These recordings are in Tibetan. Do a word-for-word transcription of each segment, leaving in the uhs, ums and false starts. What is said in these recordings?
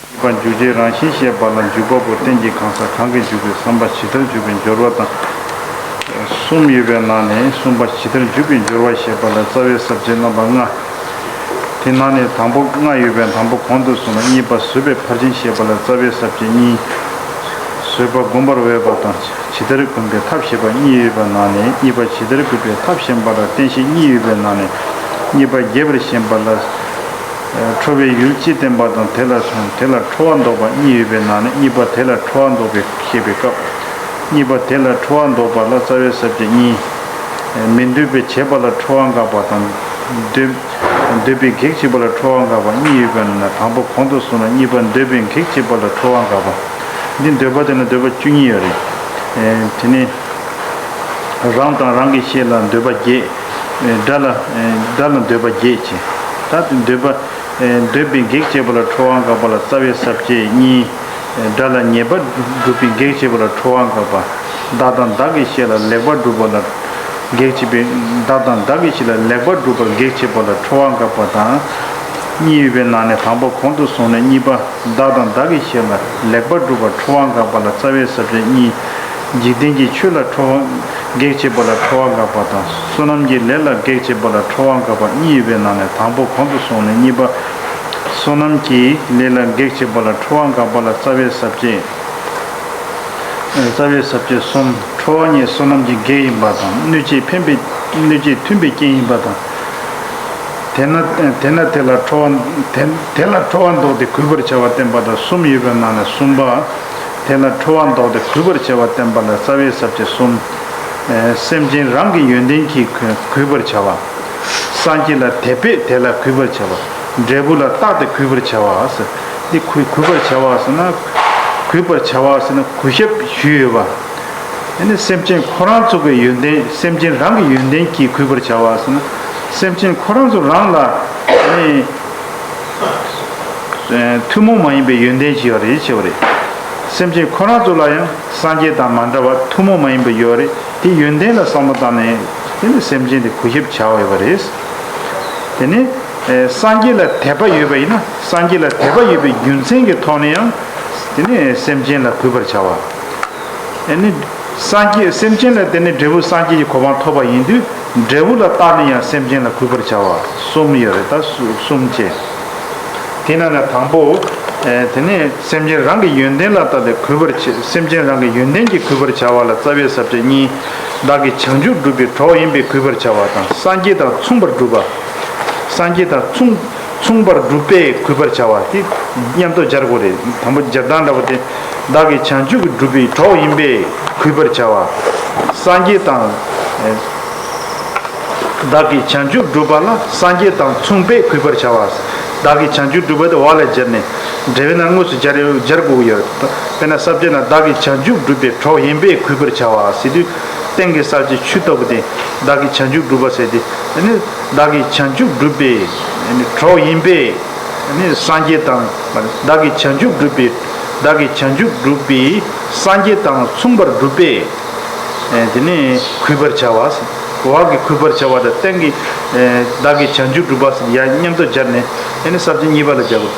གཉིས་པ་འཇུག་བྱའི་རང་བཞིན་བཤད་པ་ལ་འཇུག་པ་པོ་རྟེན་གྱི་གང་ཟག་གང་གིས་འཇུག་པའི་བསམ་པ་ཇི་ལྟར་འཇུག་པའི་སྦྱོར་བ་དང་། གསུམ་ཡོད་པའི་ནང་ནས་གསུམ་པ་ཇི་ལྟར་འཇུག་པའི་སྦྱོར་བ་བཤད་པ་ལ་རྩ་བའི་ས་བཅད་རྣམ་པ་ལྔ། དེ་ནང་ནས་དང་པོ་ལྔ་ཡོད་པའི་དང་པོ་གོང་དུ་སོང་ལ་གཉིས་པ་བཟོད་པའི་ཕར་ཕྱིན་བཤད་པ་ལ་རྩ་བའི་ས་བཅད་གཉིས། བཟོད་པ་བསྒོམ་པར་འོས་པ་དང་ཇི་ལྟར་བསྒོམ་པའི་ཐབས་བཤད་པ་གཉིས་ཡོད་པའི་ནང་ནས་གཉིས་པ་ཇི་ལྟར་བསྒོམ་པའི་ཐབས་བཤད་པ་ལ་རྟེན་གཞི་གཉིས་ཡོད་པའི་ནང་ནས་གཉིས་པ་རྒྱས་པར་བཤད་པ་ལ། ཁྲོ་བའི་ཡུལ་ཅི་བསྟན་པ་དང་དེ་ལ་དེ་ལ་ཁྲོ་བ་འདོགས་པ་གཉིས་ཡོད་པའི་ནང་ནས་གཉིས་པ་དེ་ལ་ཁྲོ་བ་འདོགས་པའི་བཤད་པའི་སྐབས། གཉིས་པ་དེ་ལ་ཁྲོ་བ་འདོགས་པ་ལ་རྩ་བའི་ས་བཅད་གཉིས། མི་འདོད་པའི་བྱེད་པ་ལ་ཁྲོ་བ་འགག་པ་དང་། འདོད་འདོད་པའི་གེགས་བྱེད་པ་ལ་ཁྲོ་བ་འགག་པ་གཉིས་ཡོད་པའི་ནང་ནས་དང་པོ་གོང་དུ་སོང་ལ་གཉིས་པ་འདོད་པའི་གེགས་བྱེད་པ་ལ་ཁྲོ་བ་འགག་པ། འདི་འདོད་པ་དེ་ལ་འདོད་པ་བཅུ་གཉིས་ཡོད་རེད། དེ་ནི། རང་དང་རང་གི་ཤེས་ལ་འདོད་པ་བརྒྱད། དགྲ་ལ་དགྲ་ལ་འདོད་པ་བརྒྱད་བྱས། ད་འདོད་པ། འདོད་པའི་གེགས་བྱེད་པ་ལ་ཁྲོ་བ་འགག་པ་ལ་རྩ་བའི་ས་བཅད་གཉིས། དགྲ་ལ་ཉེས་པ་སྒྲུབ་པའི་གེགས་བྱེད་པ་ལ་ཁྲོ་བ་འགག་པ། བདག་དང་བདག་གི་ཤེས་ལ་ལེགས་པར་སྒྲུབ་པ་ལ་གེགས་བྱེད་པའི་བདག་དང་བདག་གི་ཤེས་ལ་ལེགས་པར་སྒྲུབ་པར་གེགས་བྱེད་པ་ལ་ཁྲོ་བ་འགག་པ་དང་། གཉིས་ཡོད་པའི་ནང་ནས་དང་པོ་གོང་དུ་སོང་ནས་གཉིས་པ། བདག་དང་བདག་གི་ཤེས་ལ་ལེགས་པར་སྒྲུབ་པར་ཁྲོ་བ་འགག་པ་ལ་རྩ་བའི་ས་བཅད་གཉིས། འཇིག་རྟེན་གྱི་ཆོས་ལ་ཁྲོ་བ་གེགས་བྱེད་པ་ལ་ཁྲོ་བ་འགག་པ་དང་བསོད་ནམས་ཀྱི་ལས་ལ་གེགས་བྱེད་པ་ལ་ཁྲོ་བ་འགག་པ་གཉིས་ཡོད་པའི་ནང་ནས་དང་པོ་གོང་དུ་སོང་ནས་གཉིས་པ། བསོད་ནམས་ཀྱི་ལས་ལ་གེགས་བྱེད་པ་ལ་ཁྲོ་བ་འགག་པ་ལ་རྩ་བའི་ས་བཅད། རྩ་བའི་ས་བཅད་གསུམ། ཁྲོ་བ་ཉིད་བསོད་ནམས་ཀྱི་གེགས་ཡིན་པ་དང་གནོད་བྱེད་འཕེན་པའི་གནོད་བྱེད་མཐུན་པའི་རྐྱེན་ཡིན་པ་དང་། དེས་ན་དེས་ན་དེ་ལ་ཁྲོ་བ་དེ་དེ་ལ་ཁྲོ་བ་འདོགས་ཏེ་གུས་པར་བྱ་བ་བསྟན་པ་དང་གསུམ་ཡོད་པའི་ནང་ནས་གསུམ་པ། དེ་ལ་ཁྲོ་བ་འདོགས་ཏེ་གུས་པར་བྱ་བ་བསྟན་པ་ལ་རྩ་བའི་ས་བཅད་གསུམ། སེམས་ཅན་རང་གི་ཡོན་ཏན་གྱིས་གུས་པར་བྱ་བ། སངས་རྒྱས་ལ་དད་པས་དེ་ལ་གུས་པར་བྱ་བ། འབྲས་བུ་ལ་བརྟགས་ཏེ་གུས་པར་བྱ་བ་ཟེར། འདི་གུས་གུས་པར་བྱ་བ་ཟེར་ན། གུས་པར་བྱ་བ་ཟེར་ན་གུས་ཞབས་ཞུས་ཡོད་པ། ཨ་ནི་སེམས་ཅན་ཁོ་རང་ཚོ་གི་ཡོན་ཏན་སེམས་ཅན་རང་གི་ཡོན་ཏན་གྱིས་གུས་པར་བྱ་བ་ཟེར་ན། སེམས་ཅན་ཁོ་རང་ཚོ་རང་ལ་ཨ་ནི་ཐུན་མོང་མ་ཡིན་པའི་ཡོན་ཏན་ཞིག་ཡོད་རེད་ཞེས་པ་རེད། སེམས་ཅན་ཁོ་རང་ཚོ་ལ་ཡང་སངས་རྒྱས་དང་མ་འདྲ་བ་ཐུན་མོང་མ་ཡིན་པ་ཡོད་རེད། དེ་ཡོན་ཏན་ལ་བསམ་བློ་བཏང་ནས་དེ་ནི་སེམས་ཅན་དེ་གུས་ཞབས་བྱ་བ་ཡོད་པ་རེད། དེ་ནི་སངས་རྒྱས་ལ་དད་པ་ཡོད་པ་ཡིན་ན་སངས་རྒྱས་ལ་དད་པ་ཡོད་པའི་རྒྱུ་མཚན་གྱི་ཐོག་ནས་ཡང་དེ་ནི་སེམས་ཅན་ལ་གུས་པར་བྱ་བ། ཨ་ནི། སངས་རྒྱས་སེམས་ཅན་ལ་དེ་ནི་འབྲས་བུ་སངས་རྒྱས་ཀྱི་གོ་འཕང་ཐོབ་པ་ཡིན་དུས་འབྲས་བུ་ལ་བརྟགས་ནས་ཡང་སེམས་ཅན་ལ་གུས་པར་བྱ་བ་གསུམ་ཡོད་རེད་ད་གསུམ་བཅས། དེ་ནང་ནས་དང་པོ། དེ་ནས་སེམས་ཅན་རང་གི་ཡོན་ཏན་ལ་བརྟགས་ཏེ་གུས་པར་བྱེད་སེམས་ཅན་རང་གི་ཡོན་ཏན་གྱིས་གུས་པར་བྱ་བ་ལ་རྩ་བའི་ས་བཅད་གཉིས། བདག་གིས་བྱང་ཆུབ་སྒྲུབ་པའི་གྲོགས་ཡིན་པས་གུས་པར་བྱ་བ་དང་སངས་རྒྱས་དང་མཚུངས་པར་སྒྲུབ་པ། སངས་རྒྱས་དང་མཚུངས་མཚུངས་པར་སྒྲུབ་པས་གུས་པར་བྱ་བ་དེ་མཉམ་དུ་སྦྱར་དགོས་རེད། དང་པོ་སྦྱར་སྟངས་འདྲ་བོ་དེ། བདག་གིས་བྱང་ཆུབ་སྒྲུབ་པའི་གྲོགས་ཡིན་པས་གུས་པར་བྱ་བ། སངས་རྒྱས་དང་། བདག་གིས་བྱང་ཆུབ་སྒྲུབ་པ་ལ་སངས་རྒྱས་དང་མཚུངས་པས་གུས་པར་བྱ་བ། བདག་གིས་བྱང་ཆུབ་སྒྲུབ་པ་དེ་འོག་ལ་སྦྱར་ནས་འབྲེལ་བའི་ནང་དངོས་སུ་སྦྱར་ཡོད་སྦྱར་དགོས་ཀྱི་ཡོད། དཔེར་ན་ས་བཅད་ནང་བདག་གིས་བྱང་ཆུབ་སྒྲུབ་པའི་གྲོགས་ཡིན་པས་གུས་པར་བྱ་བ་ཟེར་དུས་སྟེང་གི་ས་བཅད་ཆུ་ལྟ་བུ་དེ་བདག་གིས་བྱང་ཆུབ་སྒྲུབ་པ་ཟེར་ཏེ་ཨ་ནི་བདག་གིས་བྱང་ཆུབ་སྒྲུབ་པའི་ཨ་ནི་གྲོགས་ཡིན་པས། ནི་སངས་རྒྱས་དང་བདག་གིས་བྱང་ཆུབ་སྒྲུབ་པའི་བདག་གིས་བྱང་ཆུབ་སྒྲུབ་པའི་སངས་རྒྱས་དང་མཚུངས་པར་སྒྲུབ་པས། དེ་ནི་གུས་པར་བྱ་བ། འོག་གི་གུས་པར་བྱ་བ་དང་སྟེང་གི་བདག་གིས་བྱང་ཆུབ་སྒྲུབ་པ་ཟེར་ཡང་མཉམ་དུ་སྦྱར་ནས་དེ་ནི་ས་བཅད་གཉིས་པ་ལ་སྦྱར་དགོས།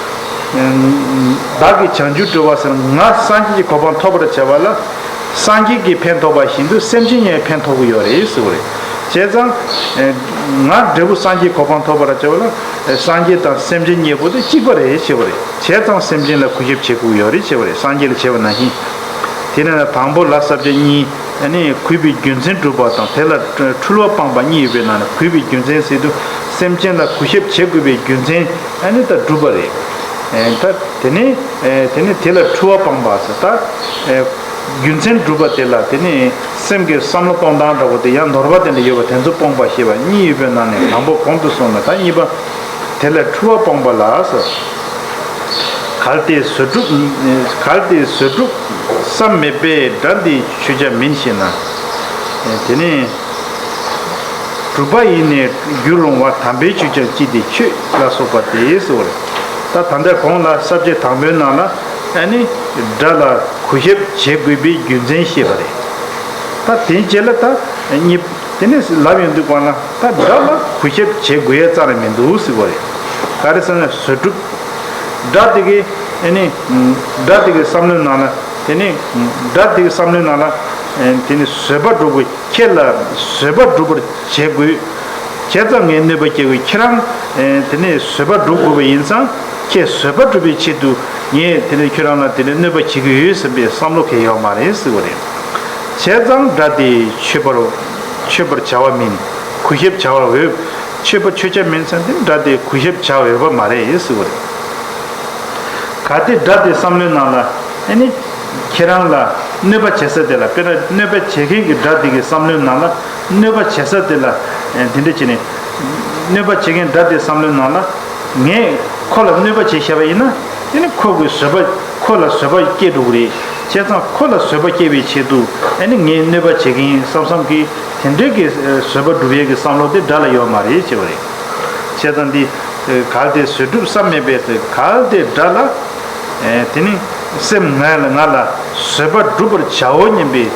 བདག་གིས་བྱང་ཆུབ་སྒྲུབ་པ་ཟེར་ང་སངས་རྒྱས་ཀྱི་གོ་འཕང་ཐོབ་པར་བྱ་བ་ལ། སངས་རྒྱས་ཀྱིས་ཕན་ཐོགས་པ་བཞིན་དུ་སེམས་ཅན་ཡང་ཕན་ཐོགས་ཀྱི་ཡོད་རེད་ཟེར་བ་རེད། བྱས་ཙང་། ང་འབྲས་བུ་སངས་རྒྱས་གོ་འཕང་ཐོབ་པར་བྱ་བ་ལ། སངས་རྒྱས་དང་སེམས་ཅན་གཉིས་པོ་དེ་གཅིག་པ་རེད་ཞེས་པ་རེད། བྱས་ཙང་སེམས་ཅན་ལ་གུས་ཞབས་བྱེད་དགོས་ཡོད་རེད་ཞེས་པ་རེད། སངས་རྒྱས་ལ་བྱས་པ་ནང་བཞིན། དེ་ནས་དང་པོ་ལ་ས་བཅད་གཉིས། ཨ་ནི་གུས་པའི་རྒྱུ་མཚན་སྒྲུབ་པ་དང་དེ་ལ་འཁྲུལ་བ་སྤངས་པ་གཉིས་ཡོད་པའི་ནང་ནས་གུས་པའི་རྒྱུ་མཚན་ཟེར་དུས་སེམས་ཅན་ལ་གུས་ཞབས་བྱེད་དགོས་པའི་རྒྱུ་མཚན་ཨ་ནི་ད་སྒྲུབ་པ་རེད། ད་དེ་ནས་དེ་ནས་དེ་ལ་འཁྲུལ་བ་སྤངས་པ་ཟེར་ད། རྒྱུ་མཚན་སྒྲུབ་པ་དེ་ལ་དེ་ནི་སེམས་ཀྱི་བསམ་བློ་གཏོང་སྟངས་འདྲ་བོ་དེ་ཡང་ནོར་བ་དེ་འདྲ་ཡོད་པ་དེ་ཚོ་སྤོང་བ་ཞེས་པ་གཉིས་ཡོད་པའི་ནང་ནས་དང་པོ་གོང་དུ་སོང་ན་ད་གཉིས་པ། དེ་ལ་འཁྲུལ་བ་སྤོང་བ་ལ་ཟེར། གལ་ཏེ་བཟོད་སྒྲུབ་གལ་ཏེ་བཟོད་སྒྲུབ་བསམ་མེད་པས་དགྲ་འདི་ཆོས་ཅན་མིན་ཞེ་ན། དེ་ནི། སྒྲུབ་པ་ཡིས་ནི་འགྱུར་རུང་བ། དམ་པའི་ཆོས་ཀྱང་ཅི་སྟེ་ཆོས་ལ་སོགས་པ་སྟེ་ཟེར་བ་རེད། ད་ད་ལྟ་གོང་ལ་ས་བཅད་དང་པོའི་ནང་ལ་ཨ་ནི་དགྲ་ལ་གུས་ཞབས་བྱེད་དགོས་པའི་རྒྱུ་མཚན་བཤད་པ་རེད། ད་དེའི་རྗེས་ལ་ད་གཉིས་དེ་ནས་ལབ་ཡོང་དུས་གོང་ལ་ད་དགྲ་ལ་གུས་ཞབས་བྱེད་དགོས་ཡ་རྩ་ནས་མི་འདུག་ཟེར་བ་རེད། ག་རེ་ཟེར་ན་བཟོད་སྒྲུབ། དགྲ་དེ་གི་ ཨེ་ནི། དགྲ་དེ་གི་བསམ་བློའི་ནང་ལ། དེ་ནི། དགྲ་དེ་གི་བསམ་བློའི་ནང་ལ། ཨེ། དེ་ནི་བཟོད་པ་སྒྲུབ་དགོས། ཁྱེད་ལ་བཟོད་པ་སྒྲུབ་པར་བྱེད་དགོས། བྱས་ཙང་ངས་གནོད་པ་སྐྱེལ་དགོས། ཁྱེད་རང་། ཨེ། དེ་ནི་བཟོད་པ་སྒྲུབ་དགོས་པ་ཡིན་ཙང་། ཁྱེད་བཟོད་པ་སྒྲུབ་པའི་ཆེད་དུ་ངས་དེ་ནི་ཁྱོད་རང་ལ་དེ་ནི་གནོད་པ་བྱེད་ཀྱི་ཡོད་བསམ་པའི་བསམ་བློ་གང་ཡང་ཡོད་མ་རེད་ཟེར་བ་རེད། བྱས་ཙང་དགྲ་དེ་མཆོད་པར། མཆོད་པར་བྱ་བ་མིན། གུས་ཞབས་བྱ་བར་འོས། མཆོད་པ་མཆོད་བྱ་མིན་ཙང་དེ་དགྲ་དེ་གུས་ཞབས་བྱ་འོས་པ་མ་རེད་ཟེར་བ་རེད། གལ་ཏེ་དགྲ་དེ་བསམ་བློའི་ནང་ལ། ཨེ་ནི། ཁྱེད་རང་ལ་གནོད་པ་བྱེད་ས་དེ་ལ། དཔེར་ན་གནོད་པ་བྱེད་མཁན་གྱི་དགྲ་དེ་གི་བསམ་བློའི་ནང་ལ། གནོད་པ་བྱེད་ས་དེ་ལ། ཨེ། དེ་འདྲ་བྱས་ནས། གནོད་པ་བྱེད་མཁན་དགྲ་དེ་བསམ་བློའི་ནང་ལ། ངས་ཁོ་ལ་གནོད་པ་བྱས་བཞག་པ་ཡིན་ན། ཨེ་ནི་ཁོ་གི་བཟོད་པ། ཁོ་ལ་བཟོད་པ་སྐྱེ་འགྲོ་གི་རེད། བྱས་ཙང་ཁོ་ལ་བཟོད་པ་སྐྱེ་བའི་ཆེད་དུ། ཨེ་ནི་ངས་གནོད་པ་བྱེད་ཀྱི་ཡིན་བསམ་བསམ་གྱི། དེ་འདྲའི་གི་བཟོད་པ་སྒྲུབ་ཡས་ཀྱི་བསམ་བློ་དེ་དགྲ་ལ་ཡོད་མ་རེད་ཅེས་པ་རེད། བྱས་ཙང་འདི། གལ་ཏེ་བཟོད་སྒྲུབ་བསམ་མེད་པས་ཟེར། གལ་ཏེ་དགྲ་ལ། ཨེ། དེ་ནི་སེམས་ང་ལ། ང་ལ་བཟོད་པ་སྒྲུབ་པར་བྱའོ་སྙམ་པའི།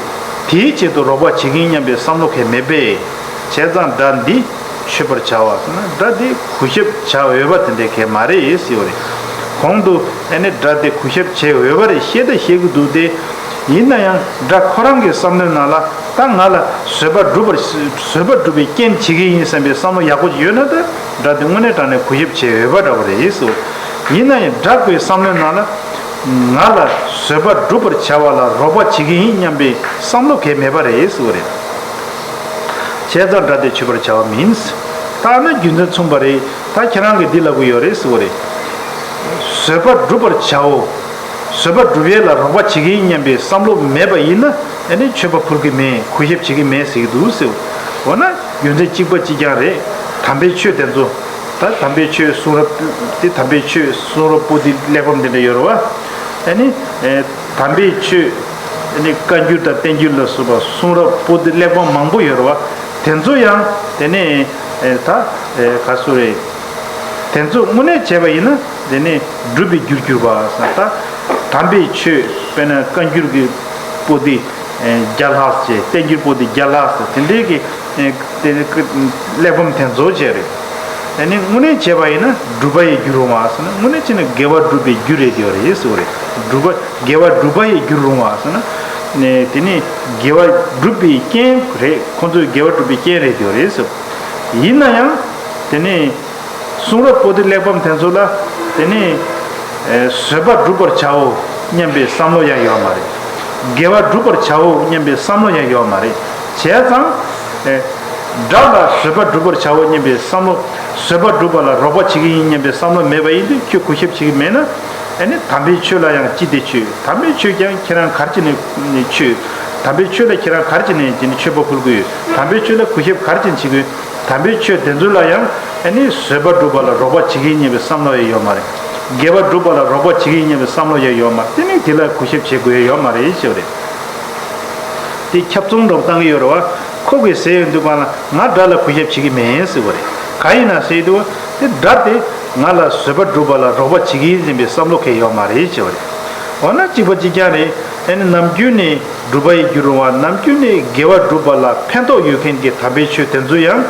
དེའི་ཆེད་དུ་རོགས་པ་བྱེད་ཀྱི་ཡིན་སྙམ་པའི་བསམ་བློ་གང་མེད་པས། བྱས་ཙང་དགྲ་འདི་མཆོད་པར་བྱ་བ་ཟེར་ན། དགྲ་འདི་གུས་ཞབས་བྱ་འོས་པ་དེ་འདྲའི་གང་མ་རེད་ཟེར་བ་རེད། གོང་དུ་ཨེ་ནི་དགྲ་འདི་གུས་ཞབས་བྱེད་འོས་པ་རེད་བཤད་ད་བཤད་ཀྱི་འདུག་སྟེ། ཡིན་ན་ཡང་དགྲ་ཁོ་རང་གི་བསམ་བློའི་ནང་ལ། ད་ང་ལ་བཟོད་པ་སྒྲུབ་པར། བཟོད་པ་སྒྲུབ་པའི་རྐྱེན་བྱེད་ཀྱི་ཡིན་བསམ་པའི་བསམ་བློ་ཡག་པོ་ཅིག་ཡོད་ན། ད་དགྲ་དེ་དངོས་གནས་དྲང་གནས་གུས་ཞབས་བྱེད་འོས་པ་འདྲ་པོ་རེད་ཟེར། ཡིན་ན་ཡང་དགྲ་ཁོའི་བསམ་བློའི་ནང་ལ། ང་ལ་བཟོད་པ་སྒྲུབ་པར་བྱ་བ་ལ་རོགས་པ་བྱེད་ཀྱི་ཡིན་སྙམ་པའི་བསམ་བློ་གང་མེད་པ་རེད་ཟེར་བ་རེད། བྱས་ཙང་དགྲ་དེ་མཆོད་པར་བྱ་བ་མིན། ད་ནི་རྒྱུ་མཚན་མཚུངས་པ་རེད། ད་ཁྱེད་རང་གིས་འདི་ལབ་ཀྱི་ཡོད་རེད་ཟེར་བ་རེད། བཟོད་པ་སྒྲུབ་པར་བྱའོ། བཟོད་པ་སྒྲུབ་ཡས་ལ་རོགས་པ་བྱེད་ཀྱི་ཡིན་སྙམ་པའི་བསམ་བློ་མེད་པ་ཡིན་ན། ཨེ་ནི་མཆོད་པ་ཕུལ་གྱི་མེད། གུས་ཞབས་བྱེད་ཀྱི་མེད་ཟེར་གྱི་འདུག་ཟེར། འོ་ན་རྒྱུ་མཚན་གཅིག་པ་གཅིག་རྐྱང་རེད། དམ་པའི་ཆོས་དེ་ཚོ། ད་དམ་པའི་ཆོས་གསུང་རབ་དེ། དམ་པའི་ཆོས་གསུང་རབ་པོ་ཏི་གླེགས་བམ་དེ་འདྲ་ཡོད་རེད་བ། ཨེ་ནི། ཨེ། དམ་པའི་ཆོས། ཨེ་ནི་བཀའ་འགྱུར་དང་བསྟན་འགྱུར་ལ་སོགས་པ་གསུང་རབ་པོ་ཏི་གླེགས་བམ་མང་པོ་ཡོད་རེད་བ། དེ་ཚོ་ཡང་དེ་ནི། ཨེ། ད། ཨེ། ག་སུ་རེད། དེ་ཚོ་དངོས་གནས་བྱས་པ་ཡིན་ན། དེ་ནི་སྒྲུབ་པའི་རྒྱུར་གྱུར་པ་ཟེར། ད་དམ་པའི་ཆོས། དཔེར་ན་བཀའ་འགྱུར་གྱི་པོ་ཏི། ཨེ། བརྒྱ་ལྷག་བྱས། བསྟན་འགྱུར་པོ་ཏི་བརྒྱ་ལྷག་ཟེར། དེ་འདྲའི་གི། ཨེ། དེ་ནི་གླེགས་བམ་དེ་ཚོ་བྱས་རེད། ཨེ་ནི་དངོས་གནས་བྱས་པ་ཡིན་ན་སྒྲུབ་པ་ཡི་རྒྱུར་རུང་བ་ཟེར་ན། དངོས་གནས་བྱས་ན་དགེ་བ་སྒྲུབ་པའི་རྒྱུ་རེད་ཡོད་རེད་ཟེར་བ་རེད། སྒྲུབ་པ། དགེ་བ་སྒྲུབ་པ་ཡི་རྒྱུར་རུང་བ་ཟེར་ན། ནས་དེ་ནི་དགེ་བ་སྒྲུབ་པའི་རྐྱེན་རེད། ཁོང་ཚོའི་དགེ་བ་སྒྲུབ་པའི་རྐྱེན་རེད་ཡོད་རེད་ཟེར། ཡིན་ན་ཡང་དེ་ནི། གསུང་རབ་པོ་ཏི་གླེགས་བམ་དེ་ཚོ་ལ། དེ་ནི། ཨེ། བཟོད་པ་སྒྲུབ་པར་བྱའོ་སྙམ་པའི་བསམ་བློ་ཡང་ཡོད་མ་རེད། དགེ་བ་སྒྲུབ་པར་བྱའོ་སྙམ་པའི་བསམ་བློ་ཡང་ཡོད་མ་རེད། བྱས་ཙང་། ཨེ། དགྲ་ལ་བཟོད་པ་སྒྲུབ་པར་བྱའོ་སྙམ་པའི་བསམ་བློ། བཟོད་པ་སྒྲུབ་པ་ལ་རོགས་པ་བྱེད་ཀྱི་ཡིན་སྙམ་པའི་བསམ་བློ་མེད་པ་ཡིན་དུས། ཁྱོད་གུས་ཞབས་བྱེད་ཀྱི་མེད་ན། ཨེ་ནི་དམ་པའི་ཆོས་ལ་ཡང་ཅི་སྟེ་མཆོད། དམ་པའི་ཆོས་ཀྱང་ཁྱེད་རང་ག་རེ་བྱས་ནས་མཆོད། དམ་པའི་ཆོས་ལ་ཁྱེད་རང་ག་རེ་བྱས་ནས་དེ་ནི་མཆོད་པ་ཕུལ་དགོས་ཡོད། དམ་པའི་ཆོས་ལ་གུས་ཞབས་ག་རེ་བྱས་ནས་བྱེད་དགོས། དམ་པའི་ཆོས་དེ་ཚོ་ལ་ཡང་ཨ་ནི་བཟོད་པ་སྒྲུབ་པ་ལ་རོགས་པ་བྱེད་ཀྱི་ཡིན་སྙམ་པའི་བསམ་བློ་ཡང་ཡོད་མ་རེད། དགེ་བ་སྒྲུབ་པ་ལ་རོགས་པ་བྱེད་ཀྱི་ཡིན་སྙམ་པའི་བསམ་བློ་ཡང་ཡོད་མ་རེད། དེ་ནི་དེ་ལ་གུས་ཞབས་བྱེད་དགོས་ཡ་ཡོད་མ་རེད་ཞེས་པ་རེད། དེ་ཁྱབ་ཚུལ་འདྲ་པོ་བཏང་གི་ཡོད་རེད་བ། ཁོ་གིས་ཟེར་ཡོང་དུས་སྒང་ལ་ང་དགྲ་ལ་གུས་ཞབས་བྱེད་ཀྱི་མིན་ཟེར་བ་རེད། གང་ཡིན་ན་ཟེར་དུས་དེ་དགྲ་དེ་ང་ལ་བཟོད་པ་སྒྲུབ་པ་ལ་རོགས་པ་བྱེད་ཀྱི་ཡིན་སྙམ་པའི་བསམ་བློ་གང་ཡོད་མ་རེད་ཞེས་པ་རེད། འོ་ན་གཅིག་པ་གཅིག་རྐྱང་རེད། ཨ་ནི་ནམ་རྒྱུན་ནས་སྒྲུབ་པ་ཡི་རྒྱུར་རུང་བ། ནམ་རྒྱུན་ནས་དགེ་བ་སྒྲུབ་པ་ལ་ཕན་ཐོགས་ཡོད་མཁན་གྱི་དམ་པའི་ཆོས་དེ་ཚོ་ཡང་།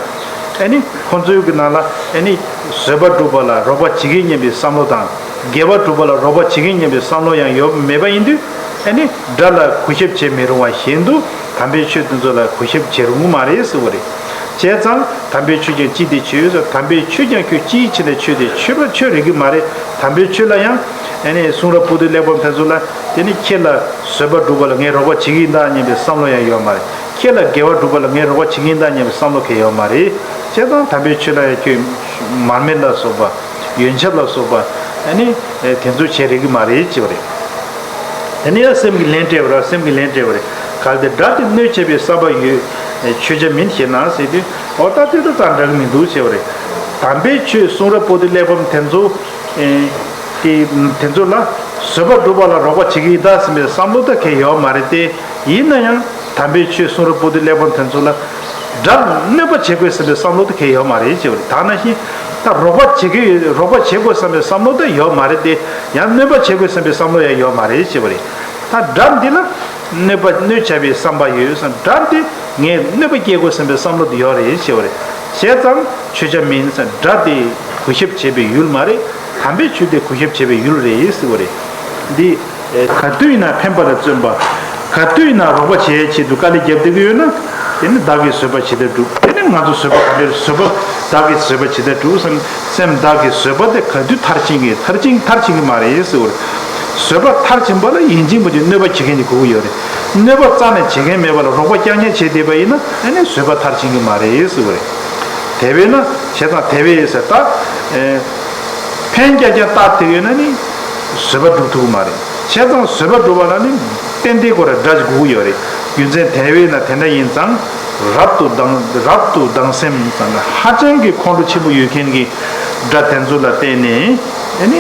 ཨ་ནི་ཁོང་ཚོའི་གི་ནང་ལ་ཨ་ནི་བཟོད་པ་སྒྲུབ་པ་ལ་རོགས་པ་བྱེད་ཀྱི་ཡིན་སྙམ་པའི་བསམ་བློ་དང་། དགེ་བ་སྒྲུབ་པ་ལ་རོགས་པ་བྱེད་ཀྱི་ཡིན་སྙམ་པའི་བསམ་བློ་ཡང་ཡོད་མེད་པ་ཡིན་དུས། ཨ་ནི་དགྲ་ལ་གུས་ཞབས་བྱེད་མི་རུང་བ་བཞིན་དུ་དམ་པའི་ཆོས་དེ་ཚོ་ལ་གུས་ཞབས་བྱེད་རུང་གི་མ་རེད་ཟེར་བ་རེད། བྱས་ཙང་དམ་པའི་ཆོས་ཀྱང་ཅི་སྟེ་མཆོད་ཟེར། དམ་པའི་ཆོས་ཀྱང་ཁྱོད་ཅིའི་ཕྱིར་ལ་མཆོད་དེ། མཆོད་པ་མཆོད་རིགས་ཀྱི་མ་རེད། དམ་པའི་ཆོས་ལ་ཡང་ཨ་ནི་གསུང་རབ་པོ་ཏི་གླེགས་བམ་དེ་ཚོ་ལ། དེ་ནི་ཁྱེད་ལ་བཟོད་པ་སྒྲུབ་པ་ལ་ངས་རོགས་པ་བྱེད་ཀྱི་ཡིན་ད་སྙམ་པའི་བསམ་བློ་ཡང་ཡོད་མ་རེད། ཁྱེད་ལ་དགེ་བ་སྒྲུབ་པ་ལ་ངས་རོགས་པ་བྱེད་ཀྱི་ཡིན་ད་སྙམ་པའི་བསམ་བློ་གང་ཡང་ཡོད་མ་རེད། བྱས་ཙང་དམ་པའི་ཆོས་ལ་ཡང་ཁྱོད་མར་མེ་ལ་སོགས་པ། ཡོན་ཆབ་ལ་སོགས་པ། ཨ་ནི་དེ་ཚོ་བྱེད་རིགས་ཀྱི་མ་རེད་ཅེས་པ་རེད། དེ་ནི་ཡང་སེམས་ཀྱི་ལན་སྤྲད་པ་རེད། སེམས་ཀྱི་ལན་སྤྲད་པ་རེད། གལ་ཏེ་དགྲ་དེ་གནོད་བྱེད་པའི་བསམ་པ་ཡོད། མཆོད་བྱ་མིན་ཞེ་ན་ཟེར་དུས། འོ་ད་དེ་ད་ཙང་འདྲ་གི་མི་འདུག་ཅེས་པ་རེད། དམ་པའི་ཆོས་གསུང་རབ་པོ་ཏི་གླེགས་བམ་དེ་ཚོ། ཨེ། དེ་དེ་ཚོ་ལ་བཟོད་པ་སྒྲུབ་པ་ལ་རོགས་པ་བྱེད་ཀྱི་ཡིན་ད་སེམས་པའི་བསམ་བློ་ད་གང་ཡང་ཡོད་མ་རེད་དེ། ཡིན་ན་ཡང་དམ་པའི་ཆོས་གསུང་རབ་པོ་ཏི་གླེགས་བམ་དེ་ཚོ་ལ་དགྲ་གནོད་པ་བྱེད་དགོས་སེམས་པའི་བསམ་བློ་ད་གང་ཡང་ཡོད་མ་རེད་ཅེས་པ་རེད། ད་ནང་བཞིན་ད་རོགས་པ་བྱེད་ཀྱི་ཡོད། རོགས་པ་བྱེད་དགོས་བསམ་པའི་བསམ་བློ་ད་ཡོད་མ་རེད་དེ། ཡང་གནོད་པ་བྱེད་དགོས་བསམ་པའི་བསམ་བློ་ཡང་ཡོད་མ་རེད་ཅེས་པ་རེད། ད་དགྲ་འདི་ལ་གནོད་པ་གནོད་བྱ་བའི་བསམ་པ་ཡོད་ཙང་། དགྲ་འདི་ངས་གནོད་པ་སྐྱེལ་དགོས་བསམ་པའི་བསམ་བློ་དེ་ཡོད་རེད་ཅེས་པ་རེད། བྱས་ཙང་མཆོད་བྱ་མིན་ཙང་། དགྲ་དེ་གུས་ཞབས་བྱེད་པའི་ཡུལ་མ་རེད། དམ་པའི་ཆོས་དེ་གུས་ཞབས་བྱེད་པའི་ཡུལ་རེད་ཟེར་བ་རེད། འདི་ག་དུས་ཡིན་ན་ཕན་པ་ལ་བརྩོན་པ། ག་དུས་ཡིན་ན་རོགས་པ་བྱེད་ཡའི་ཆེད་དུ་དཀའ་ལས་རྒྱབ་བསྡད་ཀྱི་ཡོད་ན། དེ་ནི་བདག་གིས་བཟོད་པ་ཇི་ལྟར་བསྒྲུབ། དེ་ནི་ང་ཚོ་བཟོད་པ་ག་འདྲ་བཟོད་པ། བདག་གིས་བཟོད་པ་ཇི་ལྟར་བསྒྲུབ་ཟེར་ན། སེམས་བདག་གིས་བཟོད་པ་དེ་ག་དུས་མཐར་ཕྱིན་གྱི་མཐར་ཕྱིན་མཐར་ཕྱིན་གྱི་མ་རེད་ཟེར་བ་རེད། བཟོད་པ་མཐར་ཕྱིན་པ་ལ་ཡིད་འབྱིན་པ་ཅིག་གནོད་པ་བྱེད་མཁན་ཅིག་དགོས་ཀྱི་ཡོད་རེད། གནོད་པ་རྩ་ནས་བྱེད་མཁན་མེད་པ་ལ་རོགས་པ་རྐྱང་རྐྱང་བྱས་བསྡད་པ་ཡིན་ན། ཨ་ནི་བཟོད་པ་མཐར་ཕྱིན་གྱི་མ་རེད་ཟེར་བ་རེད། དེ་བས་ན་བྱས་ཙང་དེ་བས་ཟེར་ད། ཨེ། ཕན་རྐྱང་རྐྱང་བཏགས་བསྡད་ཡོད་ན་ནི་བཟོད་པ་སྒྲུབ་ཐུབ་ཀྱི་མ་རེད། བྱས་ཙང་བཟོད་པ་སྒྲུབ་པ་ལ་ནི་ཏན་ཏན་ཁོ་ར་དགྲ་ཅིག་དགོས་ཀྱི་ཡོད་རེད། རྒྱུ་མཚན་དེ་བས་ན་དེ་འདྲ་ཡིན་ཙང་། རབ་ཏུ་སྡང་རབ་ཏུ་སྡང་སེམས་ཙང་ན་ཧ་ཅང་གི་ཁོང་ཁྲོ་ཆེན་པོ་ཡོད་མཁན་གྱི་དགྲ་དེ་ཚོ་ལ་བརྟེན་ནས། ཨ་ནི་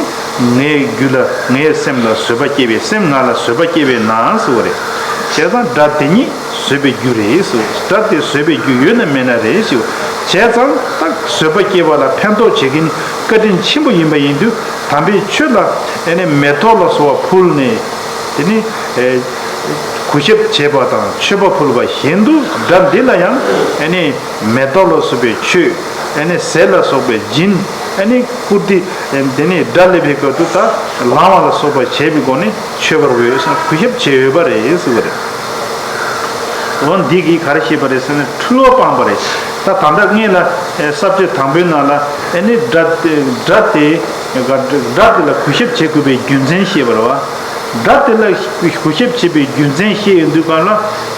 ངའི་རྒྱུད་ལ་ངའི་སེམས་ལ་བཟོད་པ་སྐྱེ་བས། སེམས་ང་ལ་བཟོད་པ་སྐྱེ་བས་ན་ཟེར་བ་རེད། བྱས་ཙང་དགྲ་དེ་ཉིད་བཟོད་པའི་རྒྱུ་རེད་ཟེར། དགྲ་དེ་བཟོད་པའི་རྒྱུ་ཡོད་ན་མེད་ན་རེད་ཟེར། བྱས་ཙང་ད་བཟོད་པ་སྐྱེ་བ་ལ་ཕན་ཐོགས་བྱེད་མཁན་བཀའ་དྲིན་ཆེན་པོ་ཡིན་པ་ཡིན་དུས། དམ་པའི་ཆོས་ལ་ཨ་ནི་མེ་ཏོག་ལ་སོགས་པ་ཕུལ་ནས། དེ་ནི་ཨེ་གུས་ཞབས་བྱེད་པ་དང་མཆོད་པ་ཕུལ་བ་བཞིན་དུ། དགྲ་འདི་ལ་ཡང་ཨ་ནི་མེ་ཏོག་ལ་སོགས་པའི་ཆོས། ཨ་ནི་ཟས་ལ་སོགས་པའི་སྦྱིན། ཨ་ནི་བཀུར་སྟི། ཨ་ནི་དེ་ནས་དགྲ་སླེབས་པའི་སྐབས་སུ་ད་ལང་བ་ལ་སོགས་པ་བྱས་པའི་སྒོ་ནས་མཆོད་པར་འོས་ཤིང་གུས་ཞབས་བྱས་འོས་པ་རེད་ཟེར་བ་རེད། འོ་འདི་གིས་ག་རེ་བཤད་པ་རེད་ཟེར་ན། འཁྲུལ་བ་སྤངས་པ་རེད། ད་ད་ལྟ་སྔོན་ལ་ས་བཅད་དང་པོའི་ནང་ལ། ཨ་ནི་དགྲ་དེ་དགྲ་དེ་དགྲ་དེ་ལ་གུས་ཞབས་བྱེད་དགོས་པའི་རྒྱུ་མཚན་བཤད་པ་རེད་བ། དགྲ་དེ་ལ་གུས་ཞབས་བྱེད་པའི་རྒྱུ་མཚན་བཤད་ཡོང་དུས་སྒང་ལ་